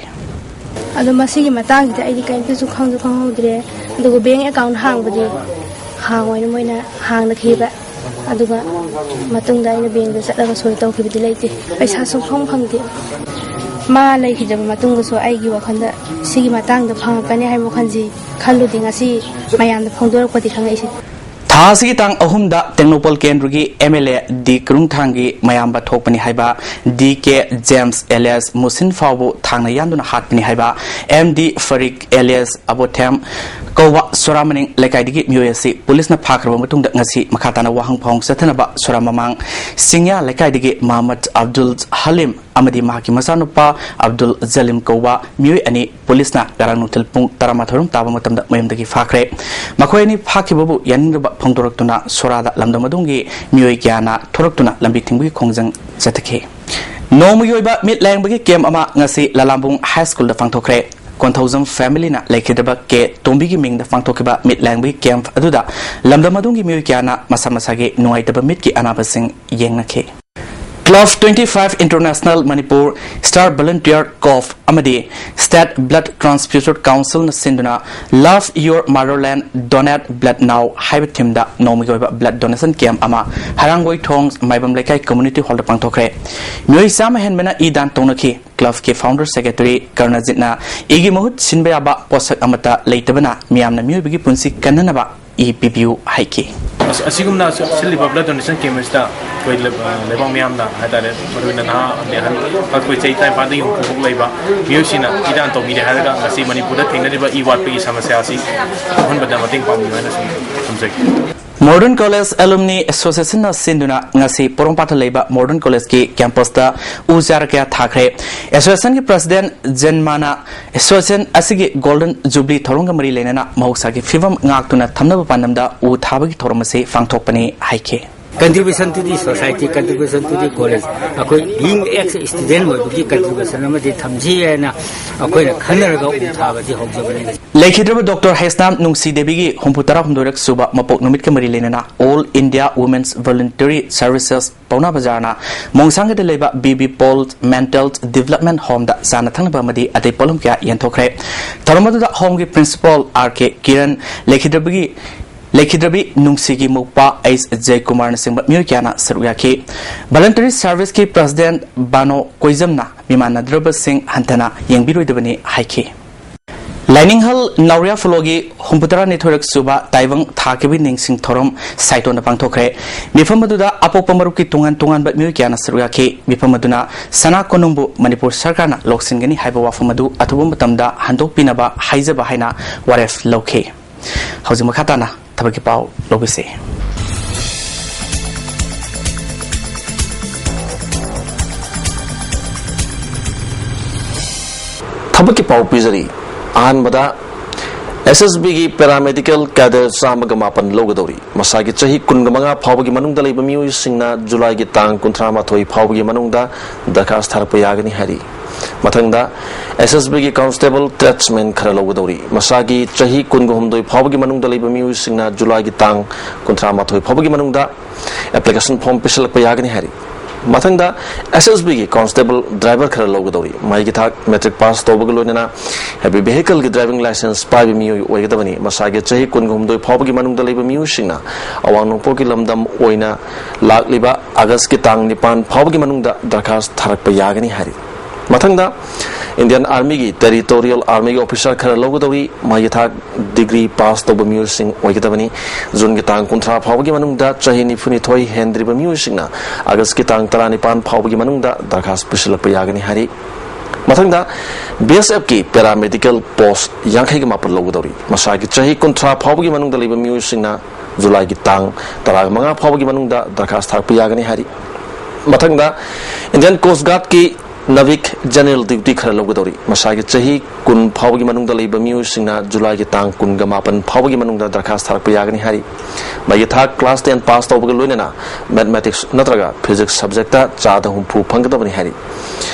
ꯑꯗꯣ ꯃꯁꯤꯒꯤ ꯃꯇꯥꯡꯁꯤꯗ ꯑꯩꯗꯤ ꯀꯔꯤꯝꯇꯁꯨ ꯈꯪꯁꯨ ꯈꯪꯍꯧꯗ꯭ꯔꯦ꯫ ꯑꯗꯨꯒ ꯕꯦꯡ ꯑꯦꯀꯥꯎꯟ ꯍꯥꯡꯕꯗꯤ ꯍꯥꯡꯉꯣꯏꯅ ꯃꯣꯏꯅ ꯍꯥꯡꯅꯈꯤꯕ꯫ ꯑꯗꯨꯒ ꯃꯇꯨꯡꯗ ꯑꯩꯅ ꯕꯦꯡꯗ ꯆꯠꯂꯒ ꯁꯣꯏ ꯇꯧꯈꯤꯕꯗꯤ ꯂꯩꯇꯦ꯫ ꯄꯩꯁꯥ ꯁꯨꯡꯐꯪ ꯐꯪꯗꯦ꯫ ꯃꯥ ꯂꯩꯈꯤꯗ꯭ꯔꯕ ꯃꯇꯨꯡꯗꯁꯨ ꯑꯩꯒꯤ ꯋꯥꯈꯜꯗ ꯁꯤꯒꯤ ꯃꯇꯥꯡꯗ ꯐꯪꯉꯛꯀꯅꯤ ꯍꯥꯏꯕ ꯋꯥꯈꯜꯁꯤ ꯈꯜꯂꯨꯗꯦ꯫ ꯉꯁꯤ ꯃꯌꯥꯝꯗ ꯐꯣꯡꯗꯣꯔꯛꯄꯗꯤ ꯈꯪꯉꯛꯏꯁꯦ꯫ ꯊꯥ ꯑꯁꯤꯒꯤ ꯇꯥꯡ ꯑꯍꯨꯝꯗ ꯇꯦꯡꯅꯧꯄꯜ ꯀꯦꯟꯗ꯭ꯔꯒꯤ ꯑꯦꯝ ꯑꯦꯜ ꯑꯦ ꯗꯤ ꯀ꯭ꯔꯨꯡꯊꯥꯡꯒꯤ ꯃꯌꯥꯝꯕ ꯊꯣꯛꯄꯅꯤ ꯍꯥꯏꯕ ꯗꯤ ꯀꯦ ꯖꯦꯝꯁ ꯑꯦꯂꯤꯌꯥꯁ ꯃꯨꯁꯤꯟ ꯐꯥꯎꯕꯨ ꯊꯥꯡꯅ ꯌꯥꯟꯗꯨꯅ ꯍꯥꯠꯄꯅꯤ ꯍꯥꯏꯕ ꯑꯦꯝ ꯗꯤ ꯐꯔꯤꯛ ꯑꯦꯂꯤꯌꯥꯁ ꯑꯕꯣꯊꯦꯝ ꯀꯧꯕ ꯁꯣꯔꯥꯃꯅꯤꯡ ꯂꯩꯀꯥꯏꯗꯒꯤ ꯃꯤꯑꯣꯏ ꯑꯁꯤ ꯄꯨꯂꯤꯁꯅ ꯐꯥꯈ꯭ꯔꯕ ꯃꯇꯨꯡꯗ ꯉꯁꯤ ꯃꯈꯥ ꯇꯥꯅ ꯋꯥꯍꯪ ꯐꯥꯎꯍꯪ ꯆꯠꯊꯅꯕ ꯁꯣꯔꯥ ꯃꯃꯥꯡ ꯁꯤꯡꯌꯥ ꯂꯩꯀꯥꯏꯗꯒꯤ ꯃꯍꯃꯗ ꯑꯕꯗꯨꯜ ꯍꯂꯤꯝ ꯑꯃꯗꯤ ꯃꯍꯥꯛꯀꯤ ꯃꯆꯥꯅꯨꯄꯥ ꯑꯕꯗꯨꯜ ꯖꯂꯤꯝ ꯀꯧꯕ ꯃꯤꯑꯣꯏ ꯑꯅꯤ ꯄꯨꯂꯤꯁꯅ ꯉꯔꯥꯡ ꯅꯨꯡꯊꯤꯜ ꯄꯨꯡ ꯇꯔꯥꯃꯥꯊꯣꯏ ꯔꯣꯝ ꯇꯥꯕ ꯃꯇꯝꯗ ꯃꯌꯨꯝꯗꯒꯤ ꯐꯥꯈ꯭ꯔꯦ꯫ ꯃꯈꯣꯏ ꯑꯅꯤ ꯐꯥꯈꯤꯕꯕꯨ ꯌꯥꯅꯤꯡꯗꯕ ꯐꯣꯡꯗꯣꯔꯛꯇꯨꯅ ꯁꯣꯔꯥꯗ ꯂꯝꯗꯝ ꯑꯗꯨꯒꯤ ꯃꯤꯑꯣꯏ ꯀꯌꯥꯅ ꯊꯣꯔꯛꯇꯨꯅ ꯂꯝꯕꯤ ꯊꯤꯡꯕꯒꯤ ꯈꯣꯡꯖꯪ ꯆꯠꯊꯈꯤ꯫ ꯅꯣꯡꯃꯒꯤ ꯑꯣꯏꯕ ꯃꯤꯠ ꯂꯥꯌꯦꯡꯕꯒꯤ ꯀꯦꯝꯞ ꯑꯃ ꯉꯁꯤ ꯂꯂꯥꯝꯕꯨꯡ ꯍꯥꯏ ꯁ꯭ꯀꯨꯜꯗ ꯄꯥꯡꯊꯣꯛꯈ꯭ꯔꯦ꯫ ꯄꯣꯟꯊꯧꯖꯝ ꯐꯦꯃꯤꯂꯤꯅ ꯂꯩꯈꯤꯗ꯭ꯔꯕ ꯀꯦ ꯇꯣꯝꯕꯤꯒꯤ ꯃꯤꯡꯗ ꯄꯥꯡꯊꯣꯛꯈꯤꯕ ꯃꯤꯠ ꯂꯥꯡꯕꯒꯤ ꯀꯦꯝꯞ ꯑꯗꯨꯗ ꯂꯝꯗꯝ ꯑꯗꯨꯒꯤ ꯃꯤꯑꯣꯏ ꯀꯌꯥꯅ ꯃꯁꯥ ꯃꯁꯥꯒꯤ ꯅꯨꯡꯉꯥꯏꯇꯕ ꯃꯤꯠꯀꯤ ꯑꯅꯥꯕꯁꯤꯡ ꯌꯦꯡꯅꯈꯤ꯫ Club twenty five International Manipur Star Volunteer Corps ꯑꯃꯗꯤ State Blood Transfusion Councilꯅ ꯁꯤꯟꯗꯨꯅ Love Your Motherland, Donate Blood Now ꯍꯥꯏꯕ ꯊꯤꯝꯗ ꯅꯣꯡꯃꯒꯤ ꯑꯣꯏꯕ ꯕ꯭ꯂꯗ ꯗꯣꯅꯦꯁꯟ ꯀꯦꯝꯞ ꯑꯃ ꯍꯔꯥꯡꯒꯣꯏ ꯊꯣꯡ ꯃꯥꯏꯕꯝ ꯂꯩꯀꯥꯏ ꯀꯝꯃ꯭ꯌꯨꯅꯤꯇꯤ ꯍꯣꯜꯗ ꯄꯥꯡꯊꯣꯛꯈ꯭ꯔꯦ꯫ ꯃꯤꯑꯣꯏ ꯆꯥꯝꯃ ꯍꯦꯟꯕꯅ ꯏ ꯗꯥꯟ ꯇꯧꯅꯈꯤ꯫ ꯀ꯭ꯂꯕꯀꯤ ꯐꯥꯎꯟꯗꯔ ꯁꯦꯀ꯭ꯔꯦꯇꯔꯤ ꯀꯔꯅꯖꯤꯠꯅ ꯏꯒꯤ ꯃꯍꯨꯠ ꯁꯤꯟꯕ ꯌꯥꯕ ꯄꯣꯠꯁꯛ ꯑꯃꯠꯇ ꯂꯩꯇꯕꯅ ꯃꯤꯌꯥꯝꯅ ꯃꯤꯑꯣꯏꯕꯒꯤ ꯄꯨꯟꯁꯤ ꯀꯟꯅꯅꯕ ꯏ ꯄꯤꯕꯤꯌꯨ ꯍꯥꯏꯈꯤ꯫ ꯑꯁ-, ꯑꯁꯤꯒꯨꯝꯅ ꯁꯤ-, ꯁꯤꯜꯂꯤꯕ ꯕ꯭ꯂꯗ ꯗꯣꯅꯦꯁꯟ ꯀꯦꯝꯞ ꯑꯁꯤꯗ ꯑꯩꯈꯣꯏ ꯂꯩ-, ꯑ, ꯂꯩꯕꯥꯛ ꯃꯤꯌꯥꯝꯅ ꯍꯥꯏꯇꯥꯔꯦ, ꯃꯔꯨꯑꯣꯏꯅ ꯅꯍꯥ ꯑꯃꯗꯤ ꯑꯍꯜ, ꯑꯩꯈꯣꯏ ꯆꯍꯤ ꯇꯔꯥꯅꯤꯄꯥꯟꯗꯒꯤ ꯍꯨꯝꯐꯨ ꯐꯥꯎ ꯂꯩꯕ ꯃꯤꯑꯣꯏꯁꯤꯡꯅ ꯏꯔꯥꯟ ꯇꯧꯕꯤꯔꯦ ꯍꯥꯏꯔꯒ ꯉꯁꯤ ꯃꯅꯤꯄꯨꯔꯗ ꯊꯦꯡꯅꯔꯤꯕ ꯏ ꯋꯥꯠꯄꯒꯤ ꯁꯃꯁ꯭ꯌꯥ ꯑꯁꯤ ꯀꯣꯛꯍꯟꯕꯗ ꯃꯇꯦꯡ ꯄꯥꯡꯕꯤꯌꯨ ꯍꯥꯏꯅ ꯁꯨꯝ ꯊꯝꯖꯒꯦ꯫ ꯃꯣꯗꯔꯟ ꯀꯣꯂꯦꯖ ꯑꯦꯂꯨꯝꯅꯤ ꯑꯦꯁꯣꯁꯤꯌꯦꯁꯟꯅ ꯁꯤꯟꯗꯨꯅ ꯉꯁꯤ ꯄꯣꯔꯣꯝꯄꯥꯠꯇ ꯂꯩꯕ ꯃꯣꯗꯔꯟ ꯀꯣꯂꯦꯖꯀꯤ ꯀꯦꯝꯄꯁꯇ ꯎ ꯆꯥꯔ ꯀꯌꯥ ꯊꯥꯈ꯭ꯔꯦ꯫ ꯑꯦꯁꯣꯁꯤꯌꯦꯁꯟꯒꯤ ꯄ꯭ꯔꯁꯤꯗꯦꯟ ꯖꯦꯟꯃꯥꯅ ꯑꯦꯁꯣꯁꯤꯌꯦꯁꯟ ꯑꯁꯤꯒꯤ ꯒꯣꯜꯗꯟ ꯖꯨꯕꯂꯤ ꯊꯧꯔꯝꯒ ꯃꯔꯤ ꯂꯩꯅꯅ ꯃꯍꯧꯁꯥꯒꯤ ꯐꯤꯕꯝ ꯉꯥꯛꯇꯨꯅ ꯊꯝꯅꯕ ꯄꯥꯟꯗꯝꯗ ꯎ ꯊꯥꯕꯒꯤ ꯊꯧꯔꯝ ꯑꯁꯤ ꯄꯥꯡꯊꯣꯛꯄꯅꯤ ꯍꯥꯏꯈꯤ꯫ Contribution to the society, contribution to the college. ꯑꯩꯈꯣꯏ being ex student ꯑꯣꯏꯕꯒꯤ contribution ꯑꯃꯗꯤ ꯊꯝꯁꯤ ꯍꯥꯏꯅ ꯑꯩꯈꯣꯏꯅ ꯈꯟꯅꯔꯒ ꯎ ꯊꯥꯕꯁꯤ ꯍꯧꯖꯕꯅꯤ꯫ ꯂꯩꯈꯤꯗ꯭ꯔꯕ ꯗꯣꯛꯇꯔ ꯍꯩꯁꯅꯥꯝ ꯅꯨꯡꯁꯤ ꯗꯦꯕꯤꯒꯤ ꯍꯨꯝꯐꯨ ꯇꯔꯥ ꯍꯨꯝꯗꯣꯏꯔꯛ ꯁꯨꯕ ꯃꯄꯣꯛ ꯅꯨꯃꯤꯠꯀ ꯃꯔꯤ ꯂꯩꯅꯅ All India Women's Voluntary Services ꯄꯥꯎꯅꯥ ꯕꯖꯥꯔꯅ ꯃꯣꯡꯁꯥꯡꯒꯗ ꯂꯩꯕ B B Paul mental development ꯍꯣꯝꯗ ꯆꯥꯅ ꯊꯛꯅꯕ ꯑꯃꯗꯤ ꯑꯇꯩ ꯄꯣꯠꯂꯝ ꯀꯌꯥ ꯌꯦꯟꯊꯣꯛꯈ꯭ꯔꯦ꯫ ꯊꯧꯔꯝ ꯑꯗꯨꯗ ꯍꯣꯝꯒꯤ ꯄ꯭ꯔꯤꯟꯁꯤꯄꯥꯜ ꯑꯥꯔ ꯀꯦ ꯀꯤꯔꯟ, ꯂꯩꯈꯤꯗ꯭ꯔꯕꯒꯤ, ꯂꯩꯈꯤꯗ꯭ꯔꯕꯤ ꯅꯨꯡꯁꯤꯒꯤ ꯃꯧꯄ꯭ꯋꯥ ꯑꯩꯆ ꯖꯌꯀꯨꯃꯥꯔꯅꯆꯤꯡꯕ ꯃꯤꯑꯣꯏ ꯀꯌꯥꯅ ꯁꯔꯨꯛ ꯌꯥꯈꯤ꯫ ꯚꯣꯂꯟꯇꯔꯤ ꯁꯔꯚꯤꯁꯀꯤ ꯄ꯭ꯔꯁꯤꯗꯦꯟ ꯕꯥꯅꯣ ꯀꯣꯏꯖꯝꯅ ꯃꯤꯃꯥꯟꯅꯗ꯭ꯔꯕꯁꯤꯡ ꯍꯟꯊꯅ ꯌꯦꯡꯕꯤꯔꯣꯏꯗꯕꯅꯤ ꯍꯥꯏꯈꯤ꯫ ꯂꯥꯏꯅꯤꯡꯍꯜ ꯅꯥꯎꯔꯤꯌꯥ ꯐꯣꯂꯣꯒꯤ ꯍꯨꯝꯐꯨꯇꯔꯥꯅꯤꯊꯣꯏꯔꯛ ꯁꯨꯕ ꯇꯥꯏꯕꯪ ꯊꯥꯈꯤꯕꯒꯤ ꯅꯤꯡꯁꯤꯡ ꯊꯧꯔꯝ ꯁꯥꯏꯇꯣꯟꯗ ꯄꯥꯡꯊꯣꯛꯈ꯭ꯔꯦ꯫ ꯃꯤꯐꯝ ꯑꯗꯨꯗ ꯑꯄꯣꯛꯄ ꯃꯔꯨꯞꯀꯤ ꯇꯣꯉꯥꯟ ꯇꯣꯉꯥꯟꯕ ꯃꯤꯑꯣꯏ ꯀꯌꯥꯅ ꯁꯔꯨꯛ ꯌꯥꯈꯤ꯫ ꯃꯤꯐꯝ ꯑꯗꯨꯅ ꯁꯅꯥ ꯀꯣꯅꯨꯡꯕꯨ ꯃꯅꯤꯄꯨꯔ ꯁꯔꯀꯥꯔꯅ ꯂꯧꯁꯤꯟꯒꯅꯤ ꯍꯥꯏꯕ ꯋꯥꯐꯝ ꯑꯗꯨ ꯑꯊꯨꯕ ꯃꯇꯝꯗ ꯍꯟꯗꯣꯛꯄꯤꯅꯕ ꯍꯥꯏꯖꯕ ꯍꯥꯏꯅ ꯋꯥꯔꯦꯞ ꯂꯧꯈꯤ꯫ ꯍꯧꯖꯤꯛ ꯃꯈꯥ ꯇꯥꯅ ꯊꯕꯛꯀꯤ ꯄꯥꯎ ꯂꯧꯕꯤꯁꯤ꯫ ꯊꯕꯛꯀꯤ ꯄꯥꯎ ꯄꯤꯖꯔꯤ꯫ ꯑꯍꯥꯟꯕꯗ, ꯑꯦꯁ ꯑꯦꯁ ꯕꯤꯒꯤ ꯄꯦꯔꯥꯃꯦꯗꯤꯀꯦꯜ ꯀꯦꯗꯔ ꯆꯥꯝꯃꯒ ꯃꯥꯄꯟ ꯂꯧꯒꯗꯧꯔꯤ꯫ ꯃꯁꯥꯒꯤ ꯆꯍꯤ ꯀꯨꯟꯒ ꯃꯉꯥ ꯐꯥꯎꯕꯒꯤ ꯃꯅꯨꯡꯗ ꯂꯩꯕ ꯃꯤꯑꯣꯏꯁꯤꯡꯅ ꯖꯨꯂꯥꯏꯒꯤ ꯇꯥꯡ ꯀꯨꯟꯊ꯭ꯔꯥ ꯃꯥꯊꯣꯏ ꯐꯥꯎꯕꯒꯤ ꯃꯅꯨꯡꯗ ꯗꯔꯈꯥꯁ ꯊꯥꯔꯛꯄ ꯌꯥꯒꯅꯤ ꯍꯥꯏꯔꯤ꯫ ꯃꯊꯪꯗ, ꯑꯦꯁ ꯑꯦꯁ ꯕꯤꯒꯤ ꯀꯣꯟꯁꯇꯦꯕꯜ ꯇ꯭ꯔꯦꯗꯁꯃꯦꯟ ꯈꯔ ꯂꯧꯒꯗꯧꯔꯤ꯫ ꯃꯁꯥꯒꯤ ꯆꯍꯤ ꯀꯨꯟꯒ ꯍꯨꯝꯗꯣꯏ ꯐꯥꯎꯕꯒꯤ ꯃꯅꯨꯡꯗ ꯂꯩꯕ ꯃꯤꯑꯣꯏꯁꯤꯡꯅ ꯖꯨꯂꯥꯏꯒꯤ ꯇꯥꯡ ꯀꯨꯟꯊ꯭ꯔꯥ ꯃꯥꯊꯣꯏ ꯐꯥꯎꯕꯒꯤ ꯃꯅꯨꯡꯗ ꯑꯦꯄ꯭ꯂꯤꯀꯦꯁꯟ ꯐꯣꯔꯝ ꯄꯤꯁꯤꯜꯂꯛꯄ ꯌꯥꯒꯅꯤ ꯍꯥꯏꯔꯤ꯫ ꯃꯊꯪꯗ, ꯑꯦꯁ ꯑꯦꯁ ꯕꯤꯒꯤ ꯀꯣꯟꯁꯇꯦꯕꯜ ꯗ꯭ꯔꯥꯏꯚꯔ ꯈꯔ ꯂꯧꯒꯗꯧꯔꯤ꯫ ꯃꯍꯩꯒꯤ ꯊꯥꯛ ꯃꯦꯇ꯭ꯔꯤꯛ ꯄꯥꯁ ꯇꯧꯕꯒ ꯂꯣꯏꯅꯅ ꯍꯦꯚꯤ ꯚꯦꯍꯤꯀꯜꯒꯤ ꯗ꯭ꯔꯥꯏꯚꯤꯡ ꯂꯥꯏꯁꯦꯟꯁ ꯄꯥꯏꯕ ꯃꯤꯑꯣꯏ ꯑꯣꯏꯒꯗꯕꯅꯤ꯫ ꯃꯁꯥꯒꯤ ꯆꯍꯤ ꯀꯨꯟꯒ ꯍꯨꯝꯗꯣꯏ ꯐꯥꯎꯕꯒꯤ ꯃꯅꯨꯡꯗ ꯂꯩꯕ ꯃꯤꯑꯣꯏꯁꯤꯡꯅ ꯑꯋꯥꯡ ꯅꯣꯡꯄꯣꯛꯀꯤ ꯂꯝꯗꯝ ꯑꯣꯏꯅ ꯂꯥꯛꯂꯤꯕ ꯑꯥꯒꯁꯀꯤ ꯇꯥꯡ ꯅꯤꯄꯥꯟ ꯐꯥꯎꯕꯒꯤ ꯃꯅꯨꯡꯗ ꯗꯔꯈꯥꯁ ꯊꯥꯔꯛꯄ ꯌꯥꯒꯅꯤ ꯍꯥꯏꯔꯤ꯫ ꯃꯊꯪꯗ, ꯏꯟꯗꯤꯌꯟ ꯑꯥꯔꯃꯤꯒꯤ ꯇꯦꯔꯤꯇꯣꯔꯤꯌꯦꯜ ꯑꯥꯔꯃꯤꯒꯤ ꯑꯣꯐꯤꯁꯥꯔ ꯈꯔ ꯂꯧꯒꯗꯧꯔꯤ꯫ ꯃꯍꯩꯒꯤ ꯊꯥꯛ ꯗꯤꯒ꯭ꯔꯤ ꯄꯥꯁ ꯇꯧꯕ ꯃꯤꯑꯣꯏꯁꯤꯡ ꯑꯣꯏꯒꯗꯕꯅꯤ꯫ ꯖꯨꯟꯒꯤ ꯇꯥꯡ ꯀꯨꯟꯊ꯭ꯔꯥ ꯐꯥꯎꯕꯒꯤ ꯃꯅꯨꯡꯗ ꯆꯍꯤ ꯅꯤꯐꯨꯅꯤꯊꯣꯏ ꯍꯦꯟꯗ꯭ꯔꯤꯕ ꯃꯤꯑꯣꯏꯁꯤꯡꯅ ꯑꯥꯒꯁꯀꯤ ꯇꯥꯡ ꯇꯔꯥꯅꯤꯄꯥꯟ ꯐꯥꯎꯕꯒꯤ ꯃꯅꯨꯡꯗ ꯗꯔꯈꯥꯁ ꯄꯤꯁꯤꯜꯂꯛꯄ ꯌꯥꯒꯅꯤ ꯍꯥꯏꯔꯤ꯫ ꯃꯊꯪꯗ, ꯕꯤ ꯑꯦꯁ ꯑꯦꯐꯀꯤ ꯄꯦꯔꯥꯃꯦꯗꯤꯀꯦꯜ ꯄꯣꯁ ꯌꯥꯡꯈꯩꯒ ꯃꯥꯄꯟ ꯂꯧꯒꯗꯧꯔꯤ꯫ ꯃꯁꯥꯒꯤ ꯆꯍꯤ ꯀꯨꯟꯊ꯭ꯔꯥ ꯐꯥꯎꯕꯒꯤ ꯃꯅꯨꯡꯗ ꯂꯩꯕ ꯃꯤꯑꯣꯏꯁꯤꯡꯅ ꯖꯨꯂꯥꯏꯒꯤ ꯇꯥꯡ ꯇꯔꯥꯃꯉꯥ ꯐꯥꯎꯕꯒꯤ ꯃꯅꯨꯡꯗ ꯗꯔꯈꯥꯁ ꯊꯥꯔꯛꯄ ꯌꯥꯒꯅꯤ ꯍꯥꯏꯔꯤ꯫ ꯃꯊꯪꯗ, ꯏꯟꯗꯤꯌꯟ ꯀꯣꯁ ꯒꯥꯔꯗꯀꯤ ꯅꯥꯚꯤꯛ ꯖꯦꯅꯔꯦꯜ ꯗ꯭ꯌꯨꯇꯤ ꯈꯔ ꯂꯧꯒꯗꯧꯔꯤ꯫ ꯃꯁꯥꯒꯤ ꯆꯍꯤ ꯀꯨꯟ ꯐꯥꯎꯕꯒꯤ ꯃꯅꯨꯡꯗ ꯂꯩꯕ ꯃꯤꯑꯣꯏꯁꯤꯡꯅ ꯖꯨꯂꯥꯏꯒꯤ ꯇꯥꯡ ꯀꯨꯟꯒ ꯃꯥꯄꯟ ꯐꯥꯎꯕꯒꯤ ꯃꯅꯨꯡꯗ ꯗꯔꯈꯥꯁ ꯊꯥꯔꯛꯄ ꯌꯥꯒꯅꯤ ꯍꯥꯏꯔꯤ꯫ ꯃꯍꯩꯒꯤ ꯊꯥꯛ ꯀ꯭ꯂꯥꯁ ꯇꯦꯟ ꯄꯥꯁ ꯇꯧꯕꯒ ꯂꯣꯏꯅꯅ ꯃꯦꯊꯃꯦꯇꯤꯛꯁ ꯅꯠꯇ꯭ꯔꯒ ꯐꯤꯖꯤꯛꯁ ꯁꯕꯖꯦꯛꯇ ꯆꯥꯗ ꯍꯨꯝꯐꯨ ꯐꯪꯒꯗꯕꯅꯤ ꯍꯥꯏꯔꯤ꯫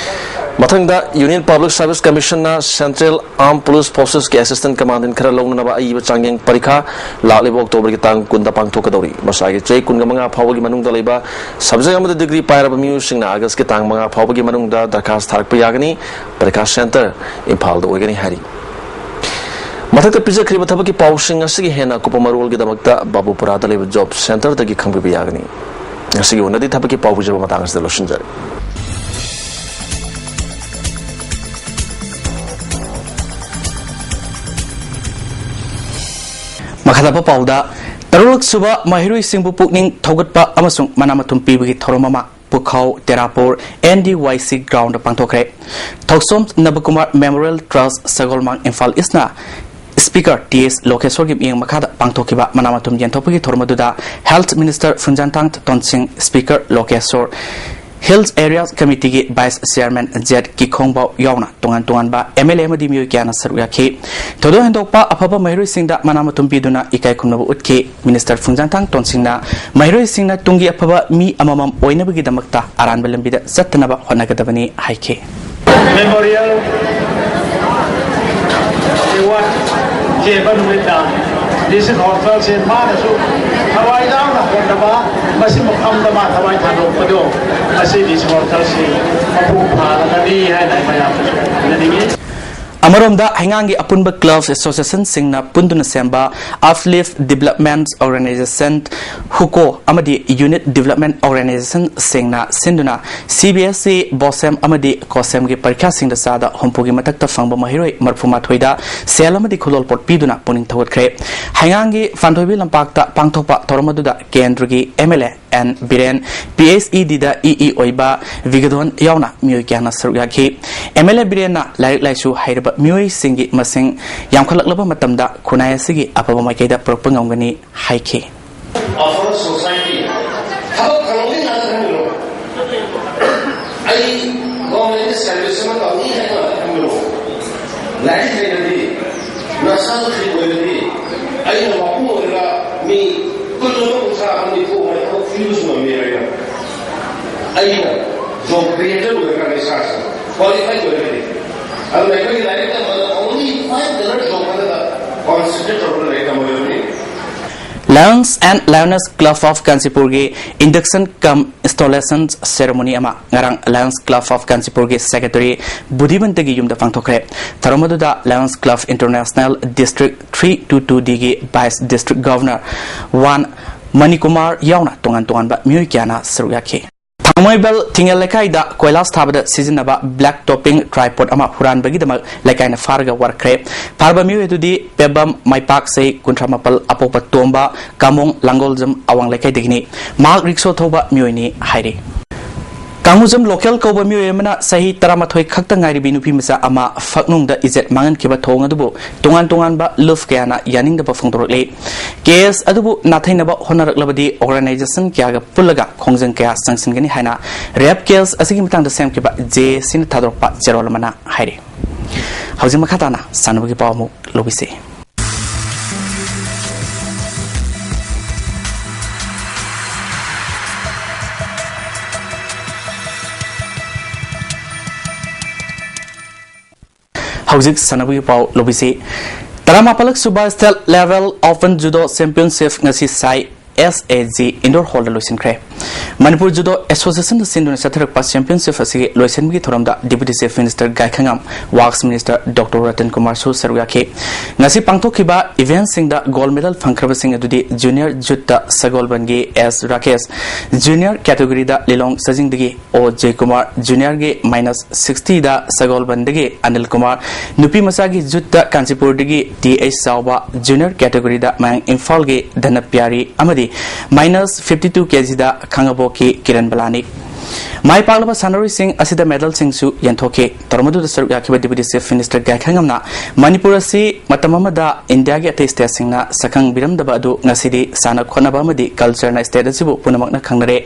ꯃꯊꯪꯗ, ꯌꯨꯅꯤꯌꯟ ꯄꯕ꯭ꯂꯤꯛ ꯁꯔꯚꯤꯁ ꯀꯃꯤꯁꯟꯅ ꯁꯦꯟꯇ꯭ꯔꯦꯜ ꯑꯥꯔꯝ ꯄꯨꯂꯤꯁ ꯐꯣꯔꯁꯦꯁꯀꯤ ꯑꯦꯁꯤꯁꯇꯦꯟꯠ ꯀꯃꯥꯟꯗꯦꯟꯠ ꯈꯔ ꯂꯧꯅꯅꯕ ꯑꯏꯕ ꯆꯥꯡꯌꯦꯡ ꯄꯔꯤꯈꯥ ꯂꯥꯛꯂꯤꯕ ꯑꯣꯛꯇꯣꯕꯔꯒꯤ ꯇꯥꯡ ꯀꯨꯟꯗ ꯄꯥꯡꯊꯣꯛꯀꯗꯧꯔꯤ꯫ ꯃꯁꯥꯒꯤ ꯆꯍꯤ ꯀꯨꯟꯒ ꯃꯉꯥ ꯐꯥꯎꯕꯒꯤ ꯃꯅꯨꯡꯗ ꯂꯩꯕ ꯁꯕꯖꯦꯛ ꯑꯃꯗ ꯗꯤꯒ꯭ꯔꯤ ꯄꯥꯏꯔꯕ ꯃꯤꯑꯣꯏꯁꯤꯡꯅ ꯑꯥꯒꯁꯀꯤ ꯇꯥꯡ ꯃꯉꯥ ꯐꯥꯎꯕꯒꯤ ꯃꯅꯨꯡꯗ ꯗꯔꯈꯥꯁ ꯊꯥꯔꯛꯄ ꯌꯥꯒꯅꯤ꯫ ꯄꯔꯤꯈꯥ ꯁꯦꯟꯇꯔ ꯏꯝꯐꯥꯜꯗ ꯑꯣꯏꯒꯅꯤ ꯍꯥꯏꯔꯤ꯫ ꯃꯊꯛꯇ ꯄꯤꯖꯈ꯭ꯔꯤꯕ ꯊꯕꯛꯀꯤ ꯄꯥꯎꯁꯤꯡ ꯑꯁꯤꯒꯤ ꯍꯦꯟꯅ ꯑꯀꯨꯞꯄ ꯃꯔꯣꯜꯒꯤꯗꯃꯛꯇ ꯕꯥꯕꯨꯄꯨꯔꯥꯗ ꯂꯩꯕ ꯖꯣꯕ ꯁꯦꯟꯇꯔꯗꯒꯤ ꯈꯪꯕꯤꯕ ꯌꯥꯒꯅꯤ꯫ ꯉꯁꯤꯒꯤ ꯑꯣꯏꯅꯗꯤ ꯊꯕꯛꯀꯤ ꯄꯥꯎ ꯄꯤꯖꯕ ꯃꯇꯥꯡ ꯑꯁꯤꯗ ꯂꯣꯏꯁꯤꯟꯖꯔꯦ꯫ ꯃꯈꯥ ꯇꯥꯕ ꯄꯥꯎꯗ, ꯇꯔꯨꯛ ꯁꯨꯕ ꯃꯍꯩꯔꯣꯏꯁꯤꯡꯕꯨ ꯄꯨꯛꯅꯤꯡ ꯊꯧꯒꯠꯄ ꯑꯃꯁꯨꯡ ꯃꯅꯥ ꯃꯊꯨꯝ ꯄꯤꯕꯒꯤ ꯊꯧꯔꯝ ꯑꯃ ꯄꯨꯈꯥꯎ ꯇꯦꯔꯥꯄꯨꯔ and D Y C ground ꯄꯥꯡꯊꯣꯛꯈ꯭ꯔꯦ꯫ ꯊꯧꯁꯣꯝ ꯅꯕꯀꯨꯃꯥꯔ ꯃꯦꯃꯣꯔꯤꯌꯦꯜ ꯇ꯭ꯔꯁ ꯁꯒꯣꯜꯃꯥꯡ ꯏꯝꯐꯥꯜ ꯏꯁꯅ ꯁ꯭ꯄꯤꯀꯔ ꯇꯤ ꯑꯦꯁ ꯂꯣꯀꯦꯁꯣꯔꯒꯤ ꯃꯤꯠꯌꯦꯡ ꯃꯈꯥꯗ ꯄꯥꯡꯊꯣꯛꯈꯤꯕ ꯃꯅꯥ ꯃꯊꯨꯝ ꯌꯦꯟꯊꯣꯛꯄꯒꯤ ꯊꯧꯔꯝ ꯑꯗꯨꯗ health minister Phunjanthang Tonsing, speaker Lokeshore, hills area ꯀꯃꯤꯇꯤꯒꯤ ꯚꯥꯏꯁ ꯆꯤꯌꯥꯔꯃꯦꯟ ꯖꯦꯠ ꯀꯤꯈꯣꯡꯕꯥꯎ ꯌꯥꯎꯅ ꯇꯣꯉꯥꯟ ꯇꯣꯉꯥꯟꯕ ꯑꯦꯝ ꯑꯦꯜ ꯑꯦ ꯑꯃꯗꯤ ꯃꯤꯑꯣꯏ ꯀꯌꯥꯅ ꯁꯔꯨꯛ ꯌꯥꯈꯤ꯫ ꯊꯣꯏꯗꯣꯛ ꯍꯦꯟꯗꯣꯛꯄ ꯑꯐꯕ ꯃꯍꯩꯔꯣꯏꯁꯤꯡꯗ ꯃꯅꯥ ꯃꯊꯨꯝ ꯄꯤꯗꯨꯅ ꯏꯀꯥꯏ ꯈꯨꯝꯅꯕ ꯎꯠꯈꯤ꯫ ꯃꯤꯅꯤꯁꯇꯔ ꯐꯨꯟꯖꯟꯊꯥꯡ ꯇꯣꯟꯁꯤꯡꯅ ꯃꯍꯩꯔꯣꯏꯁꯤꯡꯅ ꯇꯨꯡꯒꯤ ꯑꯐꯕ ꯃꯤ ꯑꯃꯃꯝ ꯑꯣꯏꯅꯕꯒꯤꯗꯃꯛꯇ ꯑꯔꯥꯟꯕ ꯂꯝꯕꯤꯗ ꯆꯠꯇꯅꯕ ꯍꯣꯠꯅꯒꯗꯕꯅꯤ ꯍꯥꯏꯈꯤ꯫ Memorial Award ꯆꯦꯟꯕ ꯅꯨꯃꯤꯠꯇ ꯗꯤꯁꯇ꯭ꯔꯤꯛ ꯍꯣꯁꯄꯤꯇꯥꯜꯁꯦ ꯃꯥꯅꯁꯨ ꯊꯋꯥꯏ ꯌꯥꯎꯅ ꯍꯣꯠꯅꯕ, ꯃꯁꯤ ꯃꯐꯝꯗ ꯃꯥ ꯊꯋꯥꯏ ꯊꯥꯗꯣꯛꯄꯗꯣ, ꯃꯁꯤ ꯗꯤꯁꯇ꯭ꯔꯤꯛ ꯍꯣꯁꯄꯤꯇꯥꯜꯁꯤ ꯃꯄꯨꯡ ꯐꯥꯔꯒꯅꯤ ꯍꯥꯏꯅ ꯑꯩ ꯃꯌꯥꯝꯗꯁꯨ ꯍꯥꯏꯖꯅꯤꯡꯉꯤ꯫ ꯑꯃꯔꯣꯝꯗ, ꯍꯩꯉꯥꯡꯒꯤ ꯑꯄꯨꯟꯕ clubs associationꯁꯤꯡꯅ ꯄꯨꯟꯗꯨꯅ ꯁꯦꯝꯕ Uplift Development Organization, ꯍꯨꯀꯣ, ꯑꯃꯗꯤ Unit Development Organizationꯁꯤꯡꯅ ꯁꯤꯟꯗꯨꯅ CBSE, BOSEM ꯑꯃꯗꯤ COSEMꯒꯤ ꯄꯔꯤꯈꯥꯁꯤꯡꯗ ꯆꯥꯗ ꯍꯨꯝꯐꯨꯒꯤ ꯃꯊꯛꯇ ꯐꯪꯕ ꯃꯍꯩꯔꯣꯏ ꯃꯔꯤꯐꯨ ꯃꯥꯊꯣꯏꯗ ꯁꯦꯜ ꯑꯃꯗꯤ ꯈꯨꯗꯣꯜꯄꯣꯠ ꯄꯤꯗꯨꯅ ꯄꯨꯛꯅꯤꯡ ꯊꯧꯒꯠꯈ꯭ꯔꯦ꯫ ꯍꯩꯉꯥꯡꯒꯤ ꯄꯥꯟꯊꯣꯏꯕꯤ ꯂꯝꯄꯥꯛꯇ ꯄꯥꯡꯊꯣꯛꯄ ꯊꯧꯔꯝ ꯑꯗꯨꯗ ꯀꯦꯟꯗ꯭ꯔꯒꯤ MLA ꯑꯦꯟ ꯕꯤꯔꯦꯟ, PhEDꯗ EE ꯑꯣꯏꯕ ꯕꯤꯒꯗꯣꯟ ꯌꯥꯎꯅ ꯃꯤꯑꯣꯏ ꯀꯌꯥꯅ ꯁꯔꯨꯛ ꯌꯥꯈꯤ꯫ MLA ꯕꯤꯔꯦꯟꯅ ꯂꯥꯏꯔꯤꯛ ꯂꯥꯏꯁꯨ ꯍꯩꯔꯕ ꯃꯤꯑꯣꯏꯁꯤꯡꯒꯤ ꯃꯁꯤꯡ ꯌꯥꯝꯈꯠꯂꯛꯂꯕ ꯃꯇꯝꯗ ꯈꯨꯟꯅꯥꯏ ꯑꯁꯤꯒꯤ ꯑꯐꯕ ꯃꯥꯏꯀꯩꯗ ꯄꯨꯔꯛꯄ ꯉꯝꯒꯅꯤ ꯍꯥꯏꯈꯤ꯫ ꯑꯐꯕ ꯁꯣꯁꯥꯏꯇꯤ, ꯊꯕꯛ ꯐꯪꯍꯧꯗꯦ ꯉꯥꯛꯇ ꯈꯟꯒꯅꯨ꯫ ꯑꯩ ꯒꯣꯔꯃꯦꯟꯒꯤ ꯁꯥꯔꯚꯤꯁ ꯑꯃ ꯇꯧꯅꯤ ꯍꯥꯏꯅ ꯉꯥꯛꯇ ꯈꯟꯒꯅꯨ꯫ ꯂꯥꯏꯔꯤꯛ ꯍꯩꯔꯗꯤ, ꯅꯁꯥꯗꯨ ꯐꯤꯠ ꯑꯣꯏꯔꯗꯤ, ꯑꯩꯅ ꯃꯄꯨ ꯑꯣꯏꯔꯒ ꯃꯤ ꯀꯨꯟ ꯑꯃ, ꯀꯨꯟꯊ꯭ꯔꯥ ꯑꯃ, ꯅꯤꯐꯨ ꯑꯃ ꯊꯕꯛ ꯄꯤꯕꯁꯨ ꯉꯝꯃꯦ꯫ ꯑꯩꯅ, ꯑꯩꯅ ꯖꯣꯕ ꯀ꯭ꯔꯤꯌꯦꯇꯔ ꯑꯣꯏꯔꯀꯥꯟꯗ ꯏꯁꯥꯁꯦ ꯀ꯭ꯋꯥꯂꯤꯐꯥꯏ ꯑꯣꯏꯔꯒꯗꯤ, ꯑꯗꯨꯅ ꯑꯩꯈꯣꯏꯒꯤ ꯂꯥꯏꯔꯤꯛ ꯇꯝꯕꯗ only five colour ꯖꯣꯕ ꯈꯛꯇꯗ ꯀꯣꯟꯁꯦꯟꯇ꯭ꯔꯦꯠ ꯇꯧꯔꯒ ꯂꯥꯏꯔꯤꯛ ꯇꯝꯕ ꯑꯣꯏꯔꯕꯅꯤ꯫ Lions and Lioness Club of Kanchiꯄꯨꯔꯒꯤ induction cum installation ceremony ꯑꯃ ꯉꯔꯥꯡ Lions Club of ꯀꯥꯟꯆꯤꯄꯨꯔꯒꯤ ꯁꯦꯀ꯭ꯔꯦꯇꯔꯤ ꯕꯨꯙꯤꯃꯟꯇꯒꯤ ꯌꯨꯝꯗ ꯄꯥꯡꯊꯣꯛꯈ꯭ꯔꯦ꯫ ꯊꯧꯔꯝ ꯑꯗꯨꯗ Lions Club International District three two two Dꯒꯤ Vice District Governor one Manikumar ꯌꯥꯎꯅ ꯇꯣꯉꯥꯟ ꯇꯣꯉꯥꯟꯕ ꯃꯤꯑꯣꯏ ꯀꯌꯥꯅ ꯁꯔꯨꯛ ꯌꯥꯈꯤ꯫ ꯊꯥꯡꯃꯩꯕꯟ ꯊꯤꯡꯉꯦꯜ ꯂꯩꯀꯥꯏꯗ ꯀꯣꯏꯂꯥꯁ ꯊꯥꯕꯗ ꯁꯤꯖꯤꯟꯅꯕ black topping tripod ꯑꯃ ꯍꯨꯔꯥꯟꯕꯒꯤꯗꯃꯛ ꯂꯩꯀꯥꯏꯅ ꯐꯥꯔꯒ ꯋꯥꯔꯛꯈ꯭ꯔꯦ꯫ ꯐꯥꯔꯕ ꯃꯤꯑꯣꯏ ꯑꯗꯨꯗꯤ ꯄꯦꯕꯝ ꯃꯩꯄꯥꯛ, ꯆꯍꯤ ꯀꯨꯟꯊ꯭ꯔꯥ ꯃꯥꯄꯜ, ꯑꯄꯣꯛꯄ ꯇꯣꯝꯕ, ꯀꯥꯃꯣꯡ ꯂꯥꯡꯒꯣꯜꯖꯝ ꯑꯋꯥꯡ ꯂꯩꯀꯥꯏꯗꯒꯤꯅꯤ꯫ ꯃꯍꯥꯛ ꯔꯤꯛꯁꯣ ꯊꯧꯕ ꯃꯤꯑꯣꯏꯅꯤ ꯍꯥꯏꯔꯤ꯫ ꯀꯥꯡꯉꯨꯖꯝ ꯂꯣꯀꯦꯜ ꯀꯧꯕ ꯃꯤꯑꯣꯏ ꯑꯃꯅ ꯆꯍꯤ ꯇꯔꯥꯃꯥꯊꯣꯏ ꯈꯛꯇ ꯉꯥꯏꯔꯤꯕꯤ ꯅꯨꯄꯤ ꯃꯆꯥ ꯑꯃ ꯐꯛꯅꯨꯡꯗ ꯏꯖꯠ ꯃꯥꯡꯍꯟꯈꯤꯕ ꯊꯧꯑꯣꯡ ꯑꯗꯨꯕꯨ ꯇꯣꯉꯥꯟ ꯇꯣꯉꯥꯟꯕ ꯂꯨꯞ ꯀꯌꯥꯅ ꯌꯥꯅꯤꯡꯗꯕ ꯐꯣꯡꯗꯣꯔꯛꯂꯤ꯫ ꯀꯦꯁ ꯑꯗꯨꯕꯨ ꯅꯥꯊꯩꯅꯕ ꯍꯣꯠꯅꯔꯛꯂꯕꯗꯤ ꯑꯣꯔꯒꯅꯥꯏꯖꯦꯁꯟ ꯀꯌꯥꯒ ꯄꯨꯜꯂꯒ ꯈꯣꯡꯖꯪ ꯀꯌꯥ ꯆꯪꯁꯤꯟꯒꯅꯤ ꯍꯥꯏꯅ ꯔꯦꯞ ꯀꯦꯁ ꯑꯁꯤꯒꯤ ꯃꯇꯥꯡꯗ ꯁꯦꯝꯈꯤꯕ ꯖꯦ ꯑꯦ ꯁꯤꯅ ꯊꯥꯗꯣꯔꯛꯄ ꯆꯦꯔꯣꯜ ꯑꯃꯅ ꯍꯥꯏꯔꯤ꯫ ꯍꯧꯖꯤꯛ ꯃꯈꯥ ꯇꯥꯅ ꯁꯥꯟꯅꯕꯒꯤ ꯄꯥꯎ ꯑꯃꯨꯛ ꯂꯧꯕꯤꯁꯤ꯫ ꯍꯧꯖꯤꯛ ꯁꯥꯟꯅꯕꯒꯤ ꯄꯥꯎ ꯂꯧꯕꯤꯁꯤ꯫ ꯇꯔꯥꯃꯥꯄꯜꯂꯛ ꯁꯨꯕ State Level Open Judo Championship ꯉꯁꯤ SAI S A G Indoor Hall ꯗ ꯂꯣꯏꯁꯤꯟꯈ꯭ꯔꯦ꯫ ꯃꯅꯤꯄꯨꯔ ꯖꯨꯗꯣ ꯑꯦꯁꯣꯁꯤꯌꯦꯁꯟꯅ ꯁꯤꯟꯗꯨꯅ ꯆꯠꯊꯔꯛꯄ ꯆꯦꯝꯄꯤꯌꯟꯁꯤꯞ ꯑꯁꯤꯒꯤ ꯂꯣꯏꯁꯤꯟꯕꯒꯤ ꯊꯧꯔꯝꯗ Deputy Chief Minister ꯒꯥꯏꯈꯉꯝ, Works Minister Doctor Ratan ꯀꯨꯃꯥꯔꯁꯨ ꯁꯔꯨꯛ ꯌꯥꯈꯤ꯫ ꯉꯁꯤ ꯄꯥꯡꯊꯣꯛꯈꯤꯕ ꯏꯚꯦꯟꯠꯁꯤꯡꯗ ꯒꯣꯜꯗ ꯃꯦꯗꯜ ꯐꯪꯈ꯭ꯔꯕꯁꯤꯡ ꯑꯗꯨꯗꯤ ꯖꯨꯅꯤꯌꯔ ꯖꯨꯠꯇ ꯁꯒꯣꯜꯕꯟꯒꯤ ꯑꯦꯁ ꯔꯥꯀꯦꯁ, ꯖꯨꯅꯤꯌꯔ ꯀꯦꯇꯦꯒꯣꯔꯤꯗ ꯂꯤꯂꯣꯡ ꯆꯥꯖꯤꯡꯗꯒꯤ ꯑꯣ ꯖꯦꯀꯨꯃꯥꯔ, ꯖꯨꯅꯤꯌꯔꯒꯤ ꯃꯥꯏꯅꯁ ꯁꯤꯛꯁꯇꯤꯗ ꯁꯒꯣꯜꯕꯟꯗꯒꯤ ꯑꯅꯤꯜ ꯀꯨꯃꯥꯔ, ꯅꯨꯄꯤ ꯃꯆꯥꯒꯤ ꯖꯨꯠꯇ ꯀꯥꯟꯆꯤꯄꯨꯔꯗꯒꯤ ꯇꯤ ꯑꯩꯆ ꯆꯥꯎꯕ, ꯖꯨꯅꯤꯌꯔ ꯀꯦꯇꯦꯒꯣꯔꯤꯗ ꯃꯌꯥꯡ ꯏꯝꯐꯥꯜꯒꯤ ꯙꯅꯄ꯭ꯌꯥꯔꯤ ꯑꯃꯗꯤ ꯃꯥꯏꯅꯁ ꯐꯤꯐꯇꯤ ꯇꯨ ꯀꯦꯖꯤꯗ ꯈꯥꯡꯉꯕꯣꯛꯀꯤ ꯀꯤꯔꯟ ꯕꯂꯥꯅꯤ꯫ ꯃꯥꯏ ꯄꯥꯛꯂꯕ ꯁꯥꯟꯅꯔꯣꯏꯁꯤꯡ ꯑꯁꯤꯗ ꯃꯦꯗꯜꯁꯤꯡꯁꯨ ꯌꯦꯟꯊꯣꯛꯈꯤ꯫ ꯊꯧꯔꯝ ꯑꯗꯨꯗ ꯁꯔꯨꯛ ꯌꯥꯈꯤꯕ Deputy Chief Minister ꯒꯥꯏꯈꯉꯝꯅ ꯃꯅꯤꯄꯨꯔ ꯑꯁꯤ ꯃꯇꯝ ꯑꯃꯗ ꯏꯟꯗꯤꯌꯥꯒꯤ ꯑꯇꯩ ꯁ꯭ꯇꯦꯠꯁꯤꯡꯅ ꯁꯛꯈꯪꯕꯤꯔꯝꯗꯕ ꯑꯗꯨ ꯉꯁꯤꯗꯤ ꯁꯥꯟꯅ ꯈꯣꯠꯅꯕ ꯑꯃꯗꯤ ꯀꯜꯆꯔꯅ ꯁ꯭ꯇꯦꯠ ꯑꯁꯤꯕꯨ ꯄꯨꯝꯅꯃꯛꯅ ꯈꯪꯅꯔꯦ꯫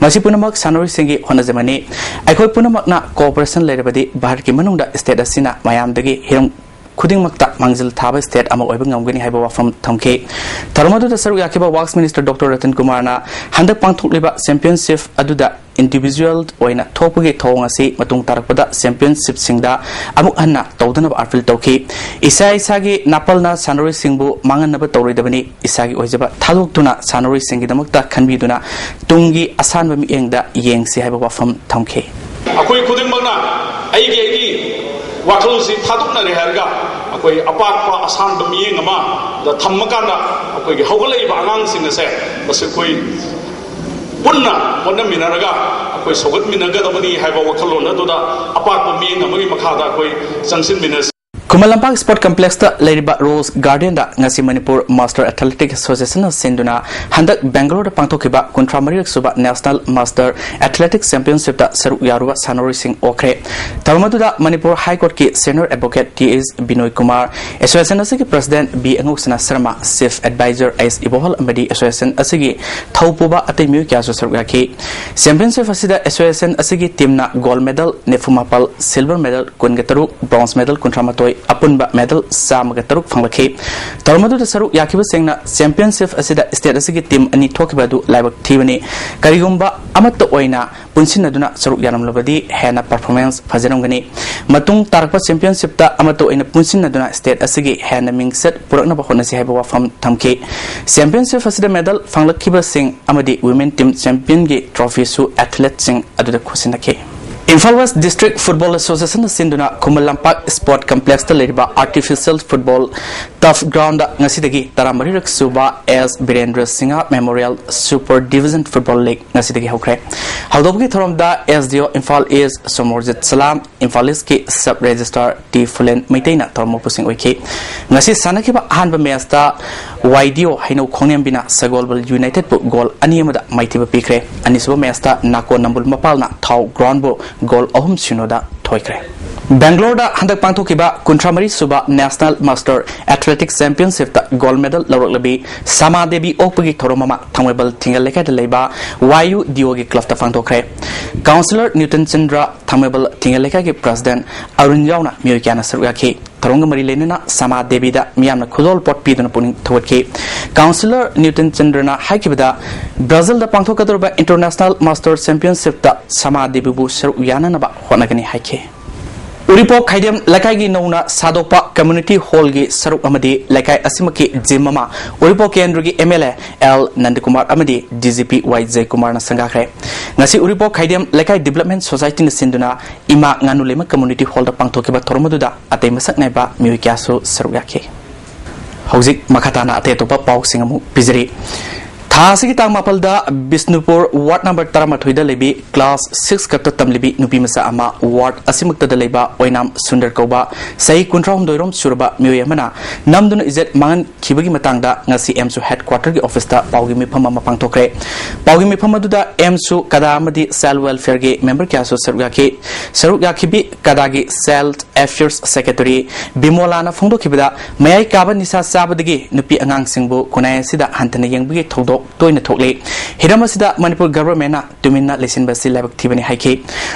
ꯃꯁꯤ ꯄꯨꯝꯅꯃꯛ ꯁꯥꯟꯅꯔꯣꯏꯁꯤꯡꯒꯤ ꯍꯣꯠꯅꯖꯃꯅꯤ꯫ ꯑꯩꯈꯣꯏ ꯄꯨꯝꯅꯃꯛꯅ ꯀꯣꯑꯣꯄꯔꯦꯁꯟ ꯂꯩꯔꯕꯗꯤ ꯚꯥꯔꯠꯀꯤ ꯃꯅꯨꯡꯗ ꯁ꯭ꯇꯦꯠ ꯑꯁꯤꯅ ꯃꯌꯥꯝꯗꯒꯤ ꯍꯤꯔꯝ ꯈꯨꯗꯤꯡꯃꯛꯇ ꯃꯥꯡꯖꯤꯜ ꯊꯥꯕ ꯁ꯭ꯇꯦꯠ ꯑꯃ ꯑꯣꯏꯕ ꯉꯝꯒꯅꯤ ꯍꯥꯏꯕ ꯋꯥꯐꯝ ꯊꯝꯈꯤ꯫ ꯊꯧꯔꯝ ꯑꯗꯨꯗ ꯁꯔꯨꯛ ꯌꯥꯈꯤꯕ Works Minister Doctor ꯔꯇꯟ ꯀꯨꯃꯥꯔꯅ ꯍꯟꯗꯛ ꯄꯥꯡꯊꯣꯛꯂꯤꯕ ꯆꯦꯝꯄꯤꯌꯟꯁꯤꯞ ꯑꯗꯨꯗ ꯏꯟꯗꯤꯚꯤꯖꯨꯋꯦꯜ ꯑꯣꯏꯅ ꯊꯣꯛꯄꯒꯤ ꯊꯧꯑꯣꯡ ꯑꯁꯤ ꯃꯇꯨꯡ ꯇꯥꯔꯛꯄꯗ ꯆꯦꯝꯄꯤꯌꯟꯁꯤꯞꯁꯤꯡꯗ ꯑꯃꯨꯛ ꯍꯟꯅ ꯇꯧꯗꯅꯕ ꯑꯥꯄꯤꯜ ꯇꯧꯈꯤ꯫ ꯏꯁꯥ ꯏꯁꯥꯒꯤ ꯅꯥꯄꯜꯅ ꯁꯥꯟꯅꯔꯣꯏꯁꯤꯡꯕꯨ ꯃꯥꯡꯍꯟꯅꯕ ꯇꯧꯔꯣꯏꯗꯕꯅꯤ꯫ ꯏꯁꯥꯒꯤ ꯑꯣꯏꯖꯕ ꯊꯥꯗꯣꯛꯇꯨꯅ ꯁꯥꯟꯅꯔꯣꯏꯁꯤꯡꯒꯤꯗꯃꯛꯇ ꯈꯟꯕꯤꯗꯨꯅ ꯇꯨꯡꯒꯤ ꯑꯁꯥꯟꯕ ꯃꯤꯠꯌꯦꯡꯗ ꯌꯦꯡꯁꯤ ꯍꯥꯏꯕ ꯋꯥꯐꯝ ꯊꯝꯈꯤ꯫ ꯑꯩꯈꯣꯏ ꯈꯨꯗꯤꯡꯃꯛꯅ ꯑꯩꯒꯤ ꯑꯩꯒꯤ ꯋꯥꯈꯜꯁꯤ ꯊꯥꯗꯣꯛꯅꯔꯦ ꯍꯥꯏꯔꯒ ꯑꯩꯈꯣꯏ ꯑꯄꯥꯛꯄ ꯑꯁꯥꯟꯕ ꯃꯤꯠꯌꯦꯡ ꯑꯃꯗ ꯊꯝꯃꯀꯥꯟꯗ ꯑꯩꯈꯣꯏꯒꯤ ꯍꯧꯒꯠꯂꯛꯏꯕ ꯑꯉꯥꯡꯁꯤꯡ ꯑꯁꯦ ꯃꯁꯤ ꯑꯩꯈꯣꯏ ꯄꯨꯟꯅ ꯍꯣꯠꯅꯃꯤꯟꯅꯔꯒ ꯑꯩꯈꯣꯏ ꯁꯧꯒꯠꯃꯤꯟꯅꯒꯗꯕꯅꯤ ꯍꯥꯏꯕ ꯋꯥꯈꯜꯂꯣꯟ ꯑꯗꯨꯗ ꯑꯄꯥꯛꯄ ꯃꯤꯠꯌꯦꯡ ꯑꯃꯒꯤ ꯃꯈꯥꯗ ꯑꯩꯈꯣꯏ ꯆꯪꯁꯤꯟꯃꯤꯟꯅꯁꯤ꯫ ꯈꯨꯃꯟ ꯂꯝꯄꯥꯛ ꯁ꯭ꯄꯣꯔꯠ ꯀꯝꯄ꯭ꯂꯦꯛꯁꯇ ꯂꯩꯔꯤꯕ ꯔꯣꯖ ꯒꯥꯔꯗꯦꯟꯗ ꯉꯁꯤ ꯃꯅꯤꯄꯨꯔ ꯃꯥꯁꯇꯔ ꯑꯦꯊꯂꯦꯇꯤꯛ ꯑꯦꯁꯣꯁꯤꯌꯦꯁꯟꯅ ꯁꯤꯟꯗꯨꯅ ꯍꯟꯗꯛ ꯕꯦꯡꯒꯂꯣꯔꯗ ꯄꯥꯡꯊꯣꯛꯈꯤꯕ ꯀꯨꯟꯊ꯭ꯔꯥ ꯃꯔꯤꯔꯛ ꯁꯨꯕ ꯅꯦꯁꯅꯦꯜ ꯃꯥꯁꯇꯔ ꯑꯦꯊꯂꯦꯇꯤꯛ ꯆꯦꯝꯄꯤꯌꯟꯁꯤꯞꯇ ꯁꯔꯨꯛ ꯌꯥꯔꯨꯕ ꯁꯥꯟꯅꯔꯣꯏꯁꯤꯡ ꯑꯣꯛꯈ꯭ꯔꯦ꯫ ꯊꯧꯔꯝ ꯑꯗꯨꯗ ꯃꯅꯤꯄꯨꯔ ꯍꯥꯏ ꯀꯣꯔꯠꯀꯤ senior advocate T S Binoy Kumar, association ꯑꯁꯤꯒꯤ president B Angousana Sharma, chief adviser ꯑꯩꯁ ꯏꯕꯣꯍꯜ ꯑꯃꯗꯤ ꯑꯦꯁꯣꯁꯤꯌꯦꯁꯟ ꯑꯁꯤꯒꯤ ꯊꯧꯄꯨꯕ ꯑꯇꯩ ꯃꯤꯑꯣꯏ ꯀꯌꯥꯁꯨ ꯁꯔꯨꯛ ꯌꯥꯈꯤ꯫ ꯆꯦꯝꯄꯤꯌꯟꯁꯤꯞ ꯑꯁꯤꯗ ꯑꯦꯁꯣꯁꯤꯌꯦꯁꯟ ꯑꯁꯤꯒꯤ ꯇꯤꯝꯅ ꯒꯣꯜꯗ ꯃꯦꯗꯜ ꯅꯤꯐꯨ ꯃꯥꯄꯜ, ꯁꯤꯜꯚꯔ ꯃꯦꯗꯜ ꯀꯨꯟꯒ ꯇꯔꯨꯛ, ꯕ꯭ꯔꯣꯟꯖ ꯃꯦꯗꯜ ꯀꯨꯟꯊ꯭ꯔꯥ ꯃꯥꯊꯣꯏ, ꯑꯄꯨꯟꯕ medal ꯆꯥꯝꯃꯒ ꯇꯔꯨꯛ ꯐꯪꯂꯛꯈꯤ꯫ ꯊꯧꯔꯝ ꯑꯗꯨꯗ ꯁꯔꯨꯛ ꯌꯥꯈꯤꯕꯁꯤꯡꯅ championship ꯑꯁꯤꯗ state ꯑꯁꯤꯒꯤ team ꯑꯅꯤ ꯊꯣꯛꯈꯤꯕ ꯑꯗꯨ ꯂꯥꯏꯕꯛ ꯊꯤꯕꯅꯤ꯫ ꯀꯔꯤꯒꯨꯝꯕ ꯑꯃꯠꯇ ꯑꯣꯏꯅ ꯄꯨꯟꯁꯤꯟꯅꯗꯨꯅ ꯁꯔꯨꯛ ꯌꯥꯔꯝꯂꯕꯗꯤ ꯍꯦꯟꯅ performance ꯐꯖꯔꯝꯒꯅꯤ꯫ ꯃꯇꯨꯡ ꯇꯥꯔꯛꯄ championshipꯇ ꯑꯃꯠꯇ ꯑꯣꯏꯅ ꯄꯨꯟꯁꯤꯟꯅꯗꯨꯅ state ꯑꯁꯤꯒꯤ ꯍꯦꯟꯅ ꯃꯤꯡꯆꯠ ꯄꯨꯔꯛꯅꯕ ꯍꯣꯠꯅꯁꯤ ꯍꯥꯏꯕ ꯋꯥꯐꯝ ꯊꯝꯈꯤ꯫ Championship ꯑꯁꯤꯗ medal ꯐꯪꯂꯛꯈꯤꯕꯁꯤꯡ ꯑꯃꯗꯤ women team championꯒꯤ trophyꯁꯨ athleteꯁꯤꯡ ꯑꯗꯨꯗ ꯈꯨꯠꯁꯤꯟꯅꯈꯤ꯫ Imphal West District Football Associationꯅ ꯁꯤꯟꯗꯨꯅ ꯈꯨꯃꯟ ꯂꯝꯄꯥꯛ Sport Complexꯇ ꯂꯩꯔꯤꯕ artificial football turf groundꯗ ꯉꯁꯤꯗꯒꯤ ꯇꯔꯥꯃꯔꯤꯔꯛ ꯁꯨꯕ S Birendra Singh Memorial Super Division Football League ꯉꯁꯤꯗꯒꯤ ꯍꯧꯈ꯭ꯔꯦ꯫ ꯍꯧꯗꯣꯛꯄꯒꯤ ꯊꯧꯔꯝꯗ S D O Imphal East Somorjit ꯁꯂꯥꯝ, Imphal Eastꯀꯤ Sub Registrar T ꯐꯨꯂꯦꯟ ꯃꯩꯇꯩꯅ ꯊꯧꯔꯝ ꯃꯄꯨꯁꯤꯡ ꯑꯣꯏꯈꯤ꯫ ꯉꯁꯤ ꯁꯥꯟꯅꯈꯤꯕ ꯑꯍꯥꯟꯕ matchꯇ Y D O ꯍꯩꯅꯧ ꯈꯣꯡꯅꯦꯝꯕꯤꯅ ꯁꯒꯣꯜꯕꯜ Unitedꯕꯨ goal ꯑꯅꯤ ꯑꯃꯗ ꯃꯥꯏꯊꯤꯕ ꯄꯤꯈ꯭ꯔꯦ꯫ ꯑꯅꯤꯁꯨꯕ matchꯇ ꯅꯥꯀꯣ ꯅꯝꯕꯨꯜ ꯃꯄꯥꯜꯅ ꯊꯥꯎ groundꯕꯨ goal ꯑꯍꯨꯝ ꯁꯤꯅꯣꯗ ꯊꯣꯏꯈ꯭ꯔꯦ꯫ ꯕꯦꯡꯒ꯭ꯂꯣꯔꯗ ꯍꯟꯗꯛ ꯄꯥꯡꯊꯣꯛꯈꯤꯕ ꯀꯨꯟꯊ꯭ꯔꯥ ꯃꯔꯤ ꯁꯨꯕ National Master Athletics Championshipꯇ gold medal ꯂꯧꯔꯛꯂꯕꯤ ꯁꯃꯥ Devi ꯑꯣꯛꯄꯒꯤ ꯊꯧꯔꯝ ꯑꯃ ꯊꯥꯡꯃꯩꯕꯜ ꯊꯤꯡꯒꯜ ꯂꯩꯀꯥꯏꯗ ꯂꯩꯕ Y U D Oꯒꯤ clubꯇ ꯄꯥꯡꯊꯣꯛꯈ꯭ꯔꯦ꯫ Councillor ꯅ꯭ꯌꯨꯇꯟ Chandra, ꯊꯥꯡꯃꯩꯕꯜ ꯊꯤꯡꯒꯜ ꯂꯩꯀꯥꯏꯒꯤ president ꯑꯔꯨꯟ ꯌꯥꯎꯅ ꯃꯤꯑꯣꯏ ꯀꯌꯥꯅ ꯁꯔꯨꯛ ꯌꯥꯈꯤ꯫ ꯊꯧꯔꯝꯒ ꯃꯔꯤ ꯂꯩꯅꯅ ꯁꯃꯥ ꯗꯦꯕꯤꯗ ꯃꯤꯌꯥꯝꯅ ꯈꯨꯗꯣꯜ ꯄꯣꯠ ꯄꯤꯗꯨꯅ ꯄꯨꯛꯅꯤꯡ ꯊꯧꯒꯠꯈꯤ꯫ Councillor ꯅ꯭ꯌꯨꯇꯟ ꯆꯟꯗ꯭ꯔꯅ ꯍꯥꯏꯈꯤꯕꯗ, ꯕ꯭ꯔꯥꯖꯤꯜꯗ ꯄꯥꯡꯊꯣꯛꯀꯗꯧꯔꯤꯕ International Master Championshipꯇ ꯁꯃꯥ ꯗꯦꯕꯤꯕꯨ ꯁꯔꯨꯛ ꯌꯥꯅꯅꯕ ꯍꯣꯠꯅꯒꯅꯤ ꯍꯥꯏꯈꯤ꯫ ꯎꯔꯤꯄꯣꯛ ꯈꯥꯏꯗꯦꯝ ꯂꯩꯀꯥꯏꯒꯤ ꯅꯧꯅ ꯁꯥꯗꯣꯛꯄ community hallꯒꯤ ꯁꯔꯨꯛ ꯑꯃꯗꯤ ꯂꯩꯀꯥꯏ ꯑꯁꯤꯃꯛꯀꯤ gym ꯑꯃ ꯎꯔꯤꯄꯣꯛ ꯀꯦꯟꯗ꯭ꯔꯒꯤ M L A L ꯅꯟꯗꯀꯨꯃꯥꯔ ꯑꯃꯗꯤ D G P Y ꯖꯌꯀꯨꯃꯥꯔꯅ ꯁꯪꯒꯥꯈ꯭ꯔꯦ꯫ ꯉꯁꯤ ꯎꯔꯤꯄꯣꯛ ꯈꯥꯏꯗꯦꯝ ꯂꯩꯀꯥꯏ Development Societyꯅ ꯁꯤꯟꯗꯨꯅ ꯏꯃꯥ ꯉꯥꯅꯨꯂꯩꯃ Community Hallꯗ ꯄꯥꯡꯊꯣꯛꯈꯤꯕ ꯊꯧꯔꯝ ꯑꯗꯨꯗ ꯑꯇꯩ ꯃꯁꯛ ꯅꯥꯏꯕ ꯃꯤꯑꯣꯏ ꯀꯌꯥꯁꯨ ꯁꯔꯨꯛ ꯌꯥꯈꯤ꯫ ꯍꯧꯖꯤꯛ ꯃꯈꯥ ꯇꯥꯅ ꯑꯇꯩ ꯑꯇꯣꯞꯄ ꯄꯥꯎꯁꯤꯡ ꯑꯃꯨꯛ ꯄꯤꯖꯔꯤ꯫ ꯊꯥ ꯑꯁꯤꯒꯤ ꯇꯥꯡ ꯃꯥꯄꯜꯗ ꯕꯤꯁꯅꯨꯄꯨꯔ ward number ꯇꯔꯥꯃꯥꯊꯣꯏꯗ ꯂꯩꯕꯤ class six ꯈꯛꯇ ꯇꯝꯂꯤꯕꯤ ꯅꯨꯄꯤ ꯃꯆꯥ ꯑꯃ ward ꯑꯁꯤꯃꯛꯇꯗ ꯂꯩꯕ ꯑꯣꯏꯅꯥꯝ ꯁꯨꯟꯗꯔ ꯀꯧꯕ ꯆꯍꯤ ꯀꯨꯟꯊ꯭ꯔꯥꯍꯨꯝꯗꯣꯏ ꯔꯣꯝ ꯁꯨꯔꯕ ꯃꯤꯑꯣꯏ ꯑꯃꯅ ꯅꯝꯗꯨꯅ ꯏꯖꯠ ꯃꯥꯡꯍꯟꯈꯤꯕꯒꯤ ꯃꯇꯥꯡꯗ ꯉꯁꯤ AMSU headquarterꯒꯤ officeꯇ ꯄꯥꯎꯒꯤ ꯃꯤꯐꯝ ꯑꯃ ꯄꯥꯡꯊꯣꯛꯈ꯭ꯔꯦ꯫ ꯄꯥꯎꯒꯤ ꯃꯤꯐꯝ ꯑꯗꯨꯗ AMSU ꯀꯗꯥ ꯑꯃꯗꯤ child welfareꯒꯤ member ꯀꯌꯥꯁꯨ ꯁꯔꯨꯛ ꯌꯥꯈꯤ꯫ ꯁꯔꯨꯛ ꯌꯥꯈꯤꯕꯤ ꯀꯗꯥꯒꯤ child Affairs Secretary ꯕꯤꯃꯣꯂꯥꯅ ꯐꯣꯡꯗꯣꯛꯈꯤꯕꯗ, ꯃꯌꯥꯏ ꯀꯥꯕ ꯅꯤꯁꯥ ꯆꯥꯕꯗꯒꯤ ꯅꯨꯄꯤ ꯑꯉꯥꯡꯁꯤꯡꯕꯨ ꯈꯨꯟꯅꯥꯏ ꯑꯁꯤꯗ ꯍꯟꯊꯅ ꯌꯦꯡꯕꯒꯤ ꯊꯧꯗꯣꯛ ꯇꯣꯏꯅ ꯊꯣꯛꯂꯤ꯫ ꯍꯤꯔꯝ ꯑꯁꯤꯗ ꯃꯅꯤꯄꯨꯔ governmentꯅ ꯇꯨꯃꯤꯟꯅ ꯂꯩꯁꯤꯟꯕ ꯑꯁꯤ ꯂꯥꯏꯕꯛ ꯊꯤꯕꯅꯤ ꯍꯥꯏꯈꯤ꯫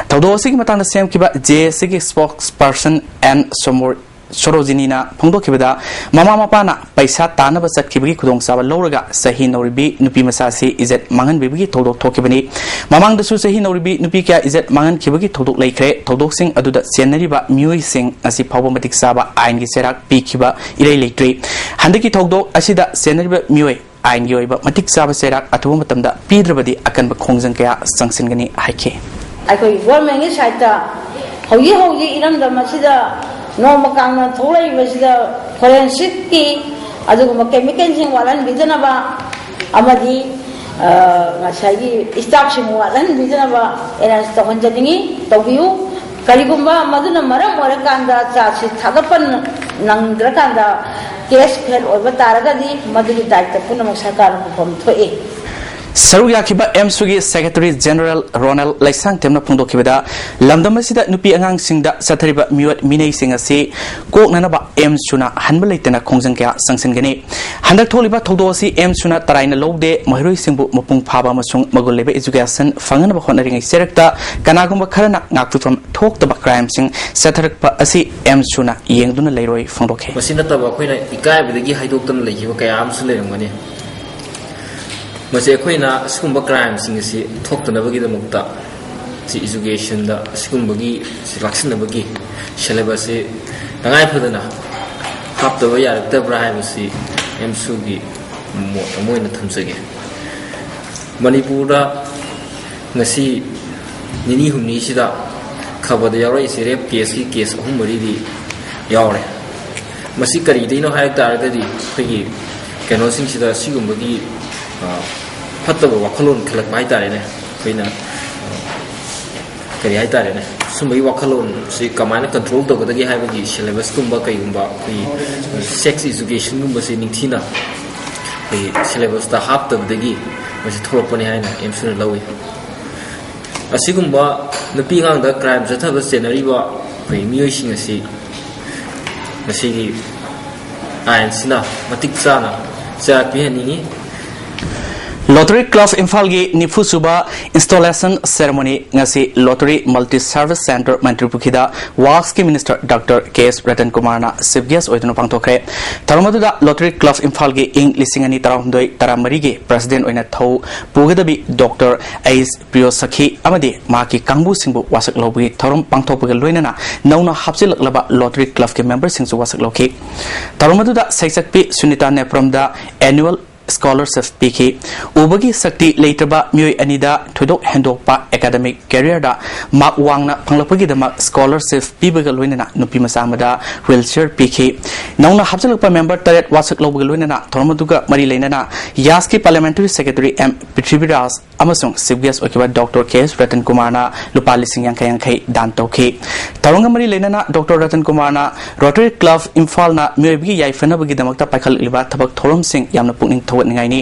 ꯊꯧꯗꯣꯛ ꯑꯁꯤꯒꯤ ꯃꯇꯥꯡꯗ ꯁꯦꯝꯈꯤꯕ JACꯒꯤ spokesperson N ꯁꯣꯃꯣꯔ ꯁꯣꯔꯣꯖꯤꯅꯤꯅ ꯐꯣꯡꯗꯣꯛꯈꯤꯕꯗ, ꯃꯃꯥ ꯃꯄꯥꯅ ꯄꯩꯁꯥ ꯇꯥꯅꯕ ꯆꯠꯈꯤꯕꯒꯤ ꯈꯨꯗꯣꯡꯆꯥꯕ ꯂꯧꯔꯒ ꯆꯍꯤ ꯅꯧꯔꯤꯕꯤ ꯅꯨꯄꯤ ꯃꯆꯥꯁꯤ ꯏꯖꯠ ꯃꯥꯡꯍꯟꯕꯤꯕꯒꯤ ꯊꯧꯗꯣꯛ ꯊꯣꯛꯈꯤꯕꯅꯤ꯫ ꯃꯃꯥꯡꯗꯁꯨ ꯆꯍꯤ ꯅꯧꯔꯤꯕꯤ ꯅꯨꯄꯤ ꯀꯌꯥ ꯏꯖꯠ ꯃꯥꯡꯍꯟꯈꯤꯕꯒꯤ ꯊꯧꯗꯣꯛ ꯂꯩꯈ꯭ꯔꯦ꯫ ꯊꯧꯗꯣꯛꯁꯤꯡ ꯑꯗꯨꯗ ꯆꯦꯟꯅꯔꯤꯕ ꯃꯤꯑꯣꯏꯁꯤꯡ ꯉꯁꯤ ꯐꯥꯎꯕ ꯃꯇꯤꯛ ꯆꯥꯕ ꯑꯥꯏꯟꯒꯤ ꯆꯩꯔꯥꯛ ꯄꯤꯈꯤꯕ ꯏꯔꯩ ꯂꯩꯇ꯭ꯔꯤ꯫ ꯍꯟꯗꯛꯀꯤ ꯊꯧꯗꯣꯛ ꯑꯁꯤꯗ ꯆꯦꯟꯅꯔꯤꯕ ꯃꯤꯑꯣꯏ ꯑꯥꯏꯟꯒꯤ ꯑꯣꯏꯕ ꯃꯇꯤꯛ ꯆꯥꯕ ꯆꯩꯔꯥꯛ ꯑꯊꯨꯕ ꯃꯇꯝꯗ ꯄꯤꯗ꯭ꯔꯕꯗꯤ ꯑꯀꯟꯕ ꯈꯣꯡꯖꯪ ꯀꯌꯥ ꯆꯪꯁꯤꯟꯒꯅꯤ ꯍꯥꯏꯈꯤ꯫ ꯑꯩꯈꯣꯏꯒꯤ ꯒꯣꯔꯃꯦꯟꯒꯤ ꯁꯥꯏꯠꯇ ꯍꯧꯖꯤꯛ ꯍꯧꯖꯤꯛ ꯏꯔꯝꯗꯝ ꯑꯁꯤꯗ ꯅꯣꯡꯃ ꯀꯥꯡꯅ ꯊꯣꯛꯂꯛꯏꯕꯁꯤꯗ ꯐꯣꯔꯦꯟꯁꯤꯛꯀꯤ ꯑꯗꯨꯒꯨꯝꯕ ꯀꯦꯃꯤꯀꯦꯜꯁꯤꯡ ꯋꯥꯠꯍꯟꯕꯤꯗꯅꯕ ꯑꯃꯗꯤ, ꯑ, ꯉꯁꯥꯏꯒꯤ ꯁ꯭ꯇꯥꯐꯁꯤꯡ ꯋꯥꯠꯍꯟꯕꯤꯗꯅꯕ ꯑꯦꯔꯦꯟꯖ ꯇꯧꯍꯟꯖꯅꯤꯡꯉꯤ, ꯇꯧꯕꯤꯌꯨ꯫ ꯀꯔꯤꯒꯨꯝꯕ ꯃꯗꯨꯅ ꯃꯔꯝ ꯑꯣꯏꯔꯀꯥꯟꯗ ꯆꯥꯔꯖꯁꯤꯠ ꯊꯥꯒꯠꯄ ꯅꯪꯗ꯭ꯔꯀꯥꯟꯗ ꯀꯦꯁ ꯐꯦꯜ ꯑꯣꯏꯕ ꯇꯥꯔꯒꯗꯤ ꯃꯗꯨꯒꯤ ꯗꯥꯏꯇ ꯄꯨꯝꯅꯃꯛ ꯁꯔꯀꯥꯔꯅ ꯄꯨꯐꯝ ꯊꯣꯛꯏ꯫ ꯁꯔꯨꯛ ꯌꯥꯈꯤꯕ ꯑꯦꯝꯁꯨꯒꯤ ꯁꯦꯀ꯭ꯔꯦꯇꯔꯤ ꯖꯦꯅꯔꯦꯜ ꯔꯣꯅꯦꯜ ꯂꯩꯁꯥꯡꯊꯦꯝꯅ ꯐꯣꯡꯗꯣꯛꯈꯤꯕꯗ, ꯂꯝꯗꯝ ꯑꯁꯤꯗ ꯅꯨꯄꯤ ꯑꯉꯥꯡꯁꯤꯡꯗ ꯆꯠꯊꯔꯤꯕ ꯃꯤꯑꯣꯠ ꯃꯤꯅꯩꯁꯤꯡ ꯑꯁꯤ ꯀꯣꯛꯅꯅꯕ ꯑꯦꯝꯁꯨꯅ ꯍꯟꯕ ꯂꯩꯇꯅ ꯈꯣꯡꯖꯪ ꯀꯌꯥ ꯆꯪꯁꯤꯟꯒꯅꯤ꯫ ꯍꯟꯗꯛ ꯊꯣꯛꯂꯤꯕ ꯊꯧꯗꯣꯛ ꯑꯁꯤ ꯑꯦꯝꯁꯨꯅ ꯇꯔꯥꯏꯅ ꯂꯧꯗꯦ, ꯃꯍꯩꯔꯣꯏꯁꯤꯡꯕꯨ ꯃꯄꯨꯡ ꯐꯥꯕ ꯑꯃꯁꯨꯡ ꯃꯒꯨꯟ ꯂꯩꯕ ꯏꯖꯨꯀꯦꯁꯟ ꯐꯪꯍꯟꯅꯕ ꯍꯣꯠꯅꯔꯤꯉꯩ ꯆꯦꯔꯛꯇ ꯀꯅꯥꯒꯨꯝꯕ ꯈꯔꯅ ꯉꯥꯛꯄꯤꯐꯝ ꯊꯣꯛꯇꯕ ꯀ꯭ꯔꯥꯏꯝꯁꯤꯡ ꯆꯠꯊꯔꯛꯄ ꯑꯁꯤ ꯑꯦꯝꯁꯨꯅ ꯌꯦꯡꯗꯨꯅ ꯂꯩꯔꯣꯏ ꯐꯣꯡꯗꯣꯛꯈꯤ꯫ ꯃꯁꯤ ꯅꯠꯇꯕ ꯑꯩꯈꯣꯏꯅ ꯏꯀꯥꯏꯕꯗꯒꯤ ꯍꯥꯏꯗꯣꯛꯇꯅ ꯂꯩꯈꯤꯕ ꯀꯌꯥ ꯑꯃꯁꯨ ꯂꯩꯔꯝꯒꯅꯤ꯫ ꯃꯁꯤ ꯑꯩꯈꯣꯏꯅ ꯑꯁꯤꯒꯨꯝꯕ ꯀ꯭ꯔꯥꯏꯝꯁꯤꯡ ꯑꯁꯤ ꯊꯣꯛꯇꯅꯕꯒꯤꯗꯃꯛꯇ ꯁꯤ ꯏꯖꯨꯀꯦꯁꯟꯗ ꯑꯁꯤꯒꯨꯝꯕꯒꯤ ꯁꯤ ꯂꯥꯛꯁꯤꯟꯅꯕꯒꯤ ꯁꯦꯂꯦꯕꯁꯁꯤ ꯇꯉꯥꯏ ꯐꯗꯅ ꯍꯥꯞꯇꯕ ꯌꯥꯔꯛꯇꯕ꯭ꯔꯥ ꯍꯥꯏꯕꯁꯤ ꯑꯦꯝꯁꯨꯒꯤ ꯃꯣꯠ ꯑꯃ ꯑꯣꯏꯅ ꯊꯝꯖꯒꯦ꯫ ꯃꯅꯤꯄꯨꯔꯗ ꯉꯁꯤ ꯅꯤꯅꯤ ꯍꯨꯝꯅꯤꯁꯤꯗ ꯈꯕꯔꯗ ꯌꯥꯎꯔꯛꯏꯁꯦ ꯔꯦꯞ ꯀꯦꯁꯀꯤ ꯀꯦꯁ ꯑꯍꯨꯝ ꯃꯔꯤꯗꯤ ꯌꯥꯎꯔꯦ꯫ ꯃꯁꯤ ꯀꯔꯤꯗꯩꯅꯣ ꯍꯥꯏ ꯇꯥꯔꯒꯗꯤ ꯑꯩꯈꯣꯏꯒꯤ ꯀꯩꯅꯣꯁꯤꯡꯁꯤꯗ ꯁꯤꯒꯨꯝꯕꯒꯤ, ꯑ, ꯐꯠꯇꯕ ꯋꯥꯈꯜꯂꯣꯟ ꯈꯜꯂꯛꯄ ꯍꯥꯏ ꯇꯥꯔꯦꯅꯦ꯫ ꯑꯩꯈꯣꯏꯅ, ꯑ, ꯀꯔꯤ ꯍꯥꯏ ꯇꯥꯔꯦꯅꯦ, ꯁꯨꯝꯕꯒꯤ ꯋꯥꯈꯜꯂꯣꯟꯁꯤ ꯀꯃꯥꯏꯅ ꯀꯟꯇ꯭ꯔꯣꯜ ꯇꯧꯒꯗꯒꯦ ꯍꯥꯏꯕꯒꯤ ꯁꯦꯂꯦꯕꯁꯀꯨꯝꯕ ꯀꯩꯒꯨꯝꯕ ꯑꯩꯈꯣꯏꯒꯤ ꯁꯦꯛꯁ ꯏꯖꯨꯀꯦꯁꯟꯒꯨꯝꯕꯁꯤ ꯅꯤꯡꯊꯤꯅ ꯑꯩꯈꯣꯏꯒꯤ ꯁꯦꯂꯦꯕꯁꯇ ꯍꯥꯞꯇꯕꯗꯒꯤ ꯃꯁꯤ ꯊꯣꯛꯂꯛꯄꯅꯤ ꯍꯥꯏꯅ ꯑꯦꯝꯁꯨꯅ ꯂꯧꯏ꯫ ꯑꯁꯤꯒꯨꯝꯕ ꯅꯨꯄꯤ ꯑꯉꯥꯡꯗ ꯀ꯭ꯔꯥꯏꯝ ꯆꯠꯊꯕ ꯆꯦꯟꯅꯔꯤꯕ ꯑꯩꯈꯣꯏ ꯃꯤꯑꯣꯏꯁꯤꯡ ꯑꯁꯤ ꯉꯁꯤꯒꯤ ꯑꯥꯏꯟꯁꯤꯅ ꯃꯇꯤꯛ ꯆꯥꯅ ꯆꯩꯔꯥꯛ ꯄꯤꯍꯟꯅꯤꯡꯉꯤ꯫ Lottery Club ꯏꯝꯐꯥꯜꯒꯤ ꯅꯤꯐꯨ ꯁꯨꯕ installation ceremony ꯉꯁꯤ Lottery Multi Service Centre ꯃꯟꯇ꯭ꯔꯤ ꯄꯨꯈ꯭ꯔꯤꯗ ꯋꯥꯛꯁꯀꯤ Minister Doctor K S Ratan ꯀꯨꯃꯥꯔꯅ chief guest ꯑꯣꯏꯗꯨꯅ ꯄꯥꯡꯊꯣꯛꯈ꯭ꯔꯦ꯫ ꯊꯧꯔꯝ ꯑꯗꯨꯗ Lottery Club ꯏꯝꯐꯥꯜꯒꯤ ꯏꯪ ꯂꯤꯁꯤꯡ ꯑꯅꯤ ꯇꯔꯥꯍꯨꯝꯗꯣꯏ ꯇꯔꯥꯃꯔꯤꯒꯤ president ꯑꯣꯏꯅ ꯊꯧ ꯄꯨꯒꯗꯕꯤ Doctor ꯑꯩꯁ ꯄ꯭ꯔꯤꯌꯣ ꯁꯈꯤ ꯑꯃꯗꯤ ꯃꯍꯥꯛꯀꯤ ꯀꯥꯡꯕꯨꯁꯤꯡꯕꯨ ꯋꯥꯁꯛ ꯂꯧꯕꯒꯤ ꯊꯧꯔꯝ ꯄꯥꯡꯊꯣꯛꯄꯒ ꯂꯣꯏꯅꯅ ꯅꯧꯅ ꯍꯥꯞꯆꯤꯜꯂꯛꯂꯕ Lottery Club ꯀꯤ member ꯁꯤꯡꯁꯨ ꯋꯥꯁꯛ ꯂꯧꯈꯤ꯫ ꯊꯧꯔꯝ ꯑꯗꯨꯗ ꯁꯩꯁꯛꯄꯤ ꯁꯨꯅꯤꯇꯥ ꯅꯦꯄ꯭ꯔꯝꯗ annual scholarship ꯄꯤꯈꯤ꯫ ꯎꯕꯒꯤ ꯁꯛꯇꯤ ꯂꯩꯇ꯭ꯔꯕ ꯃꯤꯑꯣꯏ ꯑꯅꯤꯗ ꯊꯣꯏꯗꯣꯛ ꯍꯦꯟꯗꯣꯛꯄ academic career ꯗ mark ꯋꯥꯡꯅ ꯐꯪꯂꯛꯄꯒꯤꯗꯃꯛ scholarship ꯄꯤꯕꯒ ꯂꯣꯏꯅꯅ ꯅꯨꯄꯤ ꯃꯆꯥ ꯑꯃꯗ wheelchair ꯄꯤꯈꯤ꯫ ꯅꯧꯅ ꯍꯥꯞꯆꯤꯜꯂꯛꯄ member ꯇꯔꯦꯠ ꯋꯥꯁꯛ ꯂꯧꯕꯒ ꯂꯣꯏꯅꯅ ꯊꯧꯔꯝ ꯑꯗꯨꯒ ꯃꯔꯤ ꯂꯩꯅꯅ ꯌꯥꯁꯀꯤ parliamentary secretary ꯑꯦꯝ ꯄ꯭ꯔꯤꯊꯤꯕꯤꯔꯥꯖ ꯑꯃꯁꯨꯡ chief guest ꯑꯣꯏꯈꯤꯕ Doctor K S ꯔꯇꯟ ꯀꯨꯃꯥꯔꯅ ꯂꯨꯄꯥ ꯂꯤꯁꯤꯡ ꯌꯥꯡꯈꯩ ꯌꯥꯡꯈꯩ ꯗꯥꯟ ꯇꯧꯈꯤ꯫ ꯊꯧꯔꯝꯒ ꯃꯔꯤ ꯂꯩꯅꯅ Doctor ꯔꯇꯟ ꯀꯨꯃꯥꯔꯅ Rotary Club ꯏꯝꯐꯥꯜꯅ ꯃꯤꯑꯣꯏꯕꯒꯤ ꯌꯥꯏꯐꯅꯕꯒꯤꯗꯃꯛꯇ ꯄꯥꯏꯈꯠꯂꯛꯂꯤꯕ ꯊꯕꯛ ꯊꯧꯔꯝꯁꯤꯡ ꯌꯥꯝꯅ ꯄꯨꯛꯅꯤꯡ ꯊꯧꯒꯠꯅꯤꯡꯉꯥꯏꯅꯤ꯫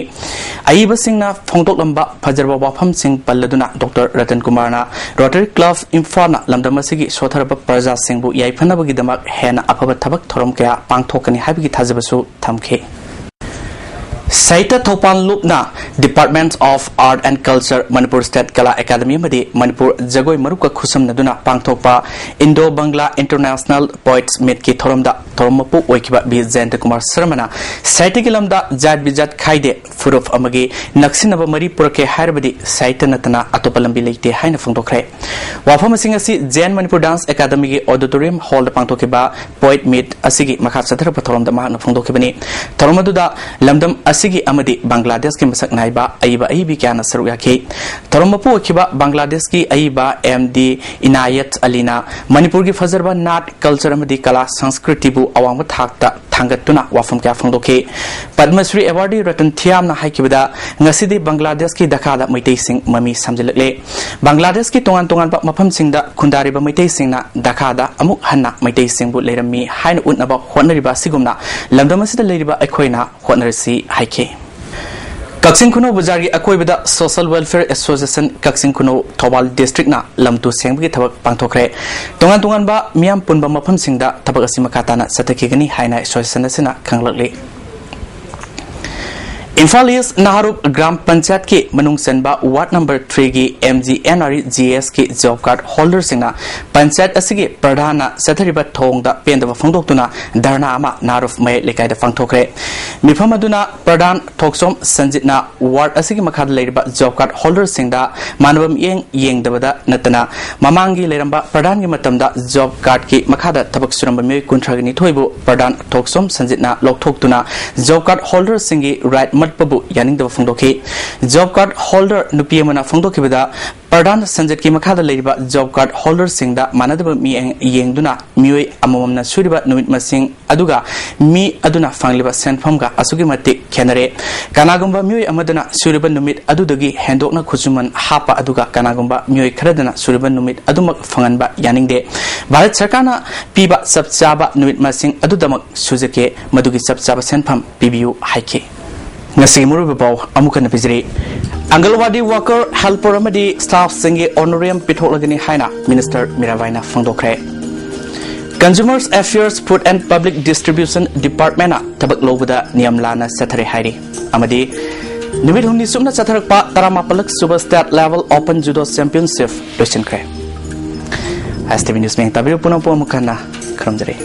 ꯑꯏꯕꯁꯤꯡꯅ ꯐꯣꯡꯗꯣꯛꯂꯝꯕ ꯐꯖꯔꯕ ꯋꯥꯐꯝꯁꯤꯡ ꯄꯜꯂꯗꯨꯅ Doctor ꯔꯇꯟ ꯀꯨꯃꯥꯔꯅ Rotary Club ꯏꯝꯐꯥꯜꯅ ꯂꯝꯗꯝ ꯑꯁꯤꯒꯤ ꯁꯣꯠꯊꯔꯕ ꯄ꯭ꯔꯖꯥꯁꯤꯡꯕꯨ ꯌꯥꯏꯐꯅꯕꯒꯤꯗꯃꯛ ꯍꯦꯟꯅ ꯑꯐꯕ ꯊꯕꯛ ꯊꯧꯔꯝ ꯀꯌꯥ ꯄꯥꯡꯊꯣꯛꯀꯅꯤ ꯍꯥꯏꯕꯒꯤ ꯊꯥꯖꯕꯁꯨ ꯊꯝꯈꯤ꯫ ꯁꯥꯍꯤꯇ꯭ꯌ ꯊꯧꯄꯥꯜ ꯂꯨꯞꯅ Department of Art and Culture, Manipur State Kala Academy ꯑꯃꯗꯤ ꯃꯅꯤꯄꯨꯔ ꯖꯒꯣꯏ ꯃꯔꯨꯞꯀ ꯈꯨꯠꯁꯝꯅꯗꯨꯅ ꯄꯥꯡꯊꯣꯛꯄ Indo Bangla International Poets Meet ꯀꯤ ꯊꯧꯔꯝꯗ ꯊꯧꯔꯝ ꯃꯄꯨ ꯑꯣꯏꯈꯤꯕ ꯕꯤ ꯖꯌꯟꯇ ꯀꯨꯃꯥꯔ ꯁꯔꯃꯅ ꯁꯥꯍꯤꯇ꯭ꯌꯒꯤ ꯂꯝꯗ ꯖꯥꯠ ꯕꯤꯖꯥꯠ ꯈꯥꯏꯗꯦ, ꯐꯨꯔꯨꯞ ꯑꯃꯒꯤ ꯅꯛꯁꯤꯟꯅꯕ ꯃꯔꯤ ꯄꯨꯔꯛꯀꯦ ꯍꯥꯏꯔꯕꯗꯤ ꯁꯥꯍꯤꯇ꯭ꯌ ꯅꯠꯇꯅ ꯑꯇꯣꯞꯄ ꯂꯝꯕꯤ ꯂꯩꯇꯦ ꯍꯥꯏꯅ ꯐꯣꯡꯗꯣꯛꯈ꯭ꯔꯦ꯫ ꯋꯥꯐꯝ ꯑꯁꯤꯡ ꯑꯁꯤ Zen Manipur Dance Academy ꯒꯤ auditorium hall ꯗ ꯄꯥꯡꯊꯣꯛꯈꯤꯕ Poet Meet ꯑꯁꯤꯒꯤ ꯃꯈꯥ ꯆꯠꯊꯔꯛꯄ ꯊꯧꯔꯝꯗ ꯃꯍꯥꯛꯅ ꯐꯣꯡꯗꯣꯛꯈꯤꯕꯅꯤ꯫ ꯊꯧꯔꯝ ꯑꯗꯨꯗ ꯂꯝꯗꯝ ꯑꯁꯤꯒꯤ ꯑꯃꯗꯤ ꯕꯪꯒ꯭ꯂꯥꯗꯦꯁꯀꯤ ꯃꯁꯛ ꯅꯥꯏꯕ ꯑꯏꯕ ꯑꯏꯕꯤ ꯀꯌꯥꯅ ꯁꯔꯨꯛ ꯌꯥꯈꯤ꯫ ꯊꯧꯔꯝ ꯃꯄꯨ ꯑꯣꯏꯈꯤꯕ ꯕꯪꯒ꯭ꯂꯥꯗꯦꯁꯀꯤ ꯑꯏꯕ ꯑꯦꯝ ꯗꯤ ꯏꯅꯥꯌꯠ ꯑꯂꯤꯅ ꯃꯅꯤꯄꯨꯔꯒꯤ ꯐꯖꯔꯕ ꯅꯥꯠ, culture ꯑꯃꯗꯤ ꯀꯂꯥ ꯁꯪꯁꯀ꯭ꯔꯤꯇꯤꯕꯨ ꯑꯋꯥꯡꯕ ꯊꯥꯛꯇ ꯊꯥꯡꯒꯠꯇꯨꯅ ꯋꯥꯐꯝ ꯀꯌꯥ ꯐꯣꯡꯗꯣꯛꯈꯤ꯫ ꯄꯗꯃ ꯁ꯭ꯔꯤ awardee ꯔꯇꯟ ꯊꯤꯌꯥꯝꯅ ꯍꯥꯏꯈꯤꯕꯗ, ꯉꯁꯤꯗꯤ ꯕꯪꯒ꯭ꯂꯥꯗꯦꯁꯀꯤ ꯙꯥꯀꯥꯗ ꯃꯩꯇꯩꯁꯤꯡ ꯃꯃꯤ ꯁꯥꯝꯖꯤꯜꯂꯛꯂꯦ꯫ ꯕꯪꯒ꯭ꯂꯥꯗꯦꯁꯀꯤ ꯇꯣꯉꯥꯟ ꯇꯣꯉꯥꯟꯕ ꯃꯐꯝꯁꯤꯡꯗ ꯈꯨꯟꯗꯥꯔꯤꯕ ꯃꯩꯇꯩꯁꯤꯡꯅ ꯙꯥꯀꯥꯗ ꯑꯃꯨꯛ ꯍꯟꯅ ꯃꯩꯇꯩꯁꯤꯡꯕꯨ ꯂꯩꯔꯝꯃꯤ ꯍꯥꯏꯅ ꯎꯠꯅꯕ ꯍꯣꯠꯅꯔꯤꯕ ꯑꯁꯤꯒꯨꯝꯅ ꯂꯝꯗꯝ ꯑꯁꯤꯗ ꯂꯩꯔꯤꯕ ꯑꯩꯈꯣꯏꯅ ꯍꯣꯠꯅꯔꯁꯤ ꯍꯥꯏꯈꯤ꯫ ꯀꯛꯆꯤꯡ ꯈꯨꯅꯧ ꯕꯖꯥꯔꯒꯤ ꯑꯀꯣꯏꯕꯗ Social Welfare Association ꯀꯛꯆꯤꯡ ꯈꯨꯅꯧ ꯊꯧꯕꯥꯜ district ꯅ ꯂꯝ ꯇꯨ ꯁꯦꯡꯕꯒꯤ ꯊꯕꯛ ꯄꯥꯡꯊꯣꯛꯈ꯭ꯔꯦ꯫ ꯇꯣꯉꯥꯟ ꯇꯣꯉꯥꯟꯕ ꯃꯤꯌꯥꯝ ꯄꯨꯟꯕ ꯃꯐꯝꯁꯤꯡꯗ ꯊꯕꯛ ꯑꯁꯤ ꯃꯈꯥ ꯇꯥꯅ ꯆꯠꯊꯈꯤꯒꯅꯤ ꯍꯥꯏꯅ association ꯑꯁꯤꯅ ꯈꯪꯂꯛꯂꯤ꯫ ꯏꯝꯐꯥꯜ ꯏꯁ ꯅꯍꯥꯔꯨꯞ ꯒ꯭ꯔꯥꯝ ꯄꯟꯆꯥꯌꯠꯀꯤ ꯃꯅꯨꯡ ꯆꯟꯕ ꯋꯥꯔꯗ ꯅꯝꯕꯔ ꯊ꯭ꯔꯤꯒꯤ M G N R E G ꯑꯦꯁꯀꯤ ꯖꯣꯕ ꯀꯥꯔꯗ ꯍꯣꯜꯗꯔꯁꯤꯡꯅ ꯄꯟꯆꯥꯌꯠ ꯑꯁꯤꯒꯤ ꯄ꯭ꯔꯙꯥꯟꯅ ꯆꯠꯊꯔꯤꯕ ꯊꯧꯑꯣꯡꯗ ꯄꯦꯟꯗꯕ ꯐꯣꯡꯗꯣꯛꯇꯨꯅ ꯙꯔꯅꯥ ꯑꯃ ꯅꯍꯥꯔꯨꯞ ꯃꯌꯥꯏ ꯂꯩꯀꯥꯏꯗ ꯄꯥꯡꯊꯣꯛꯈ꯭ꯔꯦ꯫ ꯃꯤꯐꯝ ꯑꯗꯨꯅ ꯄ꯭ꯔꯙꯥꯟ ꯊꯣꯛꯆꯣꯝ ꯁꯟꯖꯤꯠꯅ ꯋꯥꯔꯗ ꯑꯁꯤꯒꯤ ꯃꯈꯥꯗ ꯂꯩꯔꯤꯕ ꯖꯣꯕ ꯀꯥꯔꯗ ꯍꯣꯜꯗꯔꯁꯤꯡꯗ ꯃꯥꯟꯅꯕ ꯃꯤꯠꯌꯦꯡ ꯌꯦꯡꯗꯕꯗ ꯅꯠꯇꯅ ꯃꯃꯥꯡꯒꯤ ꯂꯩꯔꯝꯕ ꯄ꯭ꯔꯙꯥꯟꯒꯤ ꯃꯇꯝꯗ ꯖꯣꯕ ꯀꯥꯔꯗꯀꯤ ꯃꯈꯥꯗ ꯊꯕꯛ ꯁꯨꯔꯝꯕ ꯃꯤꯑꯣꯏ ꯀꯨꯟꯊ꯭ꯔꯥ ꯅꯤꯊꯣꯏꯕꯨ ꯄ꯭ꯔꯙꯥꯟ ꯊꯣꯛꯆꯣꯝ ꯁꯟꯖꯤꯠꯅ ꯂꯧꯊꯣꯛꯇꯨꯅ ꯖꯣꯕ ꯀꯥꯔꯗ ꯍꯣꯜꯗꯔꯁꯤꯡꯒꯤ ꯔꯥꯏꯠ ꯃꯠꯄꯕꯨ ꯌꯥꯅꯤꯡꯗꯕ ꯐꯣꯡꯗꯣꯛꯈꯤ꯫ ꯖꯣꯕ ꯀꯥꯔꯗ ꯍꯣꯜꯗꯔ ꯅꯨꯄꯤ ꯑꯃꯅ ꯐꯣꯡꯗꯣꯛꯈꯤꯕꯗ, ꯄ꯭ꯔꯙꯥꯟ ꯁꯟꯖꯤꯠꯀꯤ ꯃꯈꯥꯗ ꯂꯩꯔꯤꯕ ꯖꯣꯕ ꯀꯥꯔꯗ ꯍꯣꯜꯗꯔꯁꯤꯡꯗ ꯃꯥꯟꯅꯗꯕ ꯃꯤꯠꯌꯦꯡ ꯌꯦꯡꯗꯨꯅ ꯃꯤꯑꯣꯏ ꯑꯃꯃꯝꯅ ꯁꯨꯔꯤꯕ ꯅꯨꯃꯤꯠ ꯃꯁꯤꯡ ꯑꯗꯨꯒ ꯃꯤ ꯑꯗꯨꯅ ꯐꯪꯂꯤꯕ ꯁꯦꯟꯐꯝꯒ ꯑꯁꯨꯛꯀꯤ ꯃꯇꯤꯛ ꯈꯦꯠꯅꯔꯦ꯫ ꯀꯅꯥꯒꯨꯝꯕ ꯃꯤꯑꯣꯏ ꯑꯃꯗꯨꯅ ꯁꯨꯔꯤꯕ ꯅꯨꯃꯤꯠ ꯑꯗꯨꯗꯒꯤ ꯍꯦꯟꯗꯣꯛꯅ ꯈꯨꯠꯁꯨꯃꯟ ꯍꯥꯞꯄ ꯑꯗꯨꯒ ꯀꯅꯥꯒꯨꯝꯕ ꯃꯤꯑꯣꯏ ꯈꯔꯗꯅ ꯁꯨꯔꯤꯕ ꯅꯨꯃꯤꯠ ꯑꯗꯨꯃꯛ ꯐꯪꯍꯟꯕ ꯌꯥꯅꯤꯡꯗꯦ꯫ ꯚꯥꯔꯠ ꯁꯔꯀꯥꯔꯅ ꯄꯤꯕ ꯆꯞ ꯆꯥꯕ ꯅꯨꯃꯤꯠ ꯃꯁꯤꯡ ꯑꯗꯨꯗꯃꯛ ꯁꯨꯖꯒꯦ, ꯃꯗꯨꯒꯤ ꯆꯞ ꯆꯥꯕ ꯁꯦꯟꯐꯝ ꯄꯤꯕꯤꯌꯨ ꯍꯥꯏꯈꯤ꯫ ꯉꯁꯤꯒꯤ ꯃꯔꯨꯑꯣꯏꯕ ꯄꯥꯎ ꯑꯃꯨꯛ ꯍꯟꯅ ꯄꯤꯖꯔꯤ꯫ ꯑꯪꯒꯜꯋꯥꯗꯤ ꯋꯥꯀꯔ, ꯍꯦꯜꯄꯔ ꯑꯃꯗꯤ ꯁ꯭ꯇꯥꯐꯁꯤꯡꯒꯤ ꯑꯣꯅꯔꯦꯔꯤꯌꯝ ꯄꯤꯊꯣꯛꯂꯒꯅꯤ ꯍꯥꯏꯅ ꯃꯤꯅꯤꯁꯇꯔ ꯃꯤꯔꯥꯕꯥꯏꯅ ꯐꯣꯡꯗꯣꯛꯈ꯭ꯔꯦ꯫ Consumers Affairs, Food and Public Distribution Departmentꯅ ꯊꯕꯛ ꯂꯧꯕꯗ ꯅꯤꯌꯝ ꯂꯥꯟꯅ ꯆꯠꯊꯔꯦ ꯍꯥꯏꯔꯤ꯫ ꯑꯃꯗꯤ ꯅꯨꯃꯤꯠ ꯍꯨꯝꯅꯤ ꯆꯨꯞꯅ ꯆꯠꯊꯔꯛꯄ ꯇꯔꯥꯃꯥꯄꯜꯂꯛ ꯁꯨꯕ State Level Open Judo Championship ꯂꯣꯏꯁꯤꯟꯈ꯭ꯔꯦ꯫ ꯑꯦꯁ ꯇꯤ ꯚꯤ ꯅ꯭ꯌꯨꯁ ꯃꯤꯌꯥꯝ ꯇꯥꯕꯤꯔꯤꯕ ꯄꯨꯝꯅꯃꯛꯄꯨ ꯑꯃꯨꯛ ꯍꯟꯅ ꯈꯨꯔꯨꯝꯖꯔꯤ꯫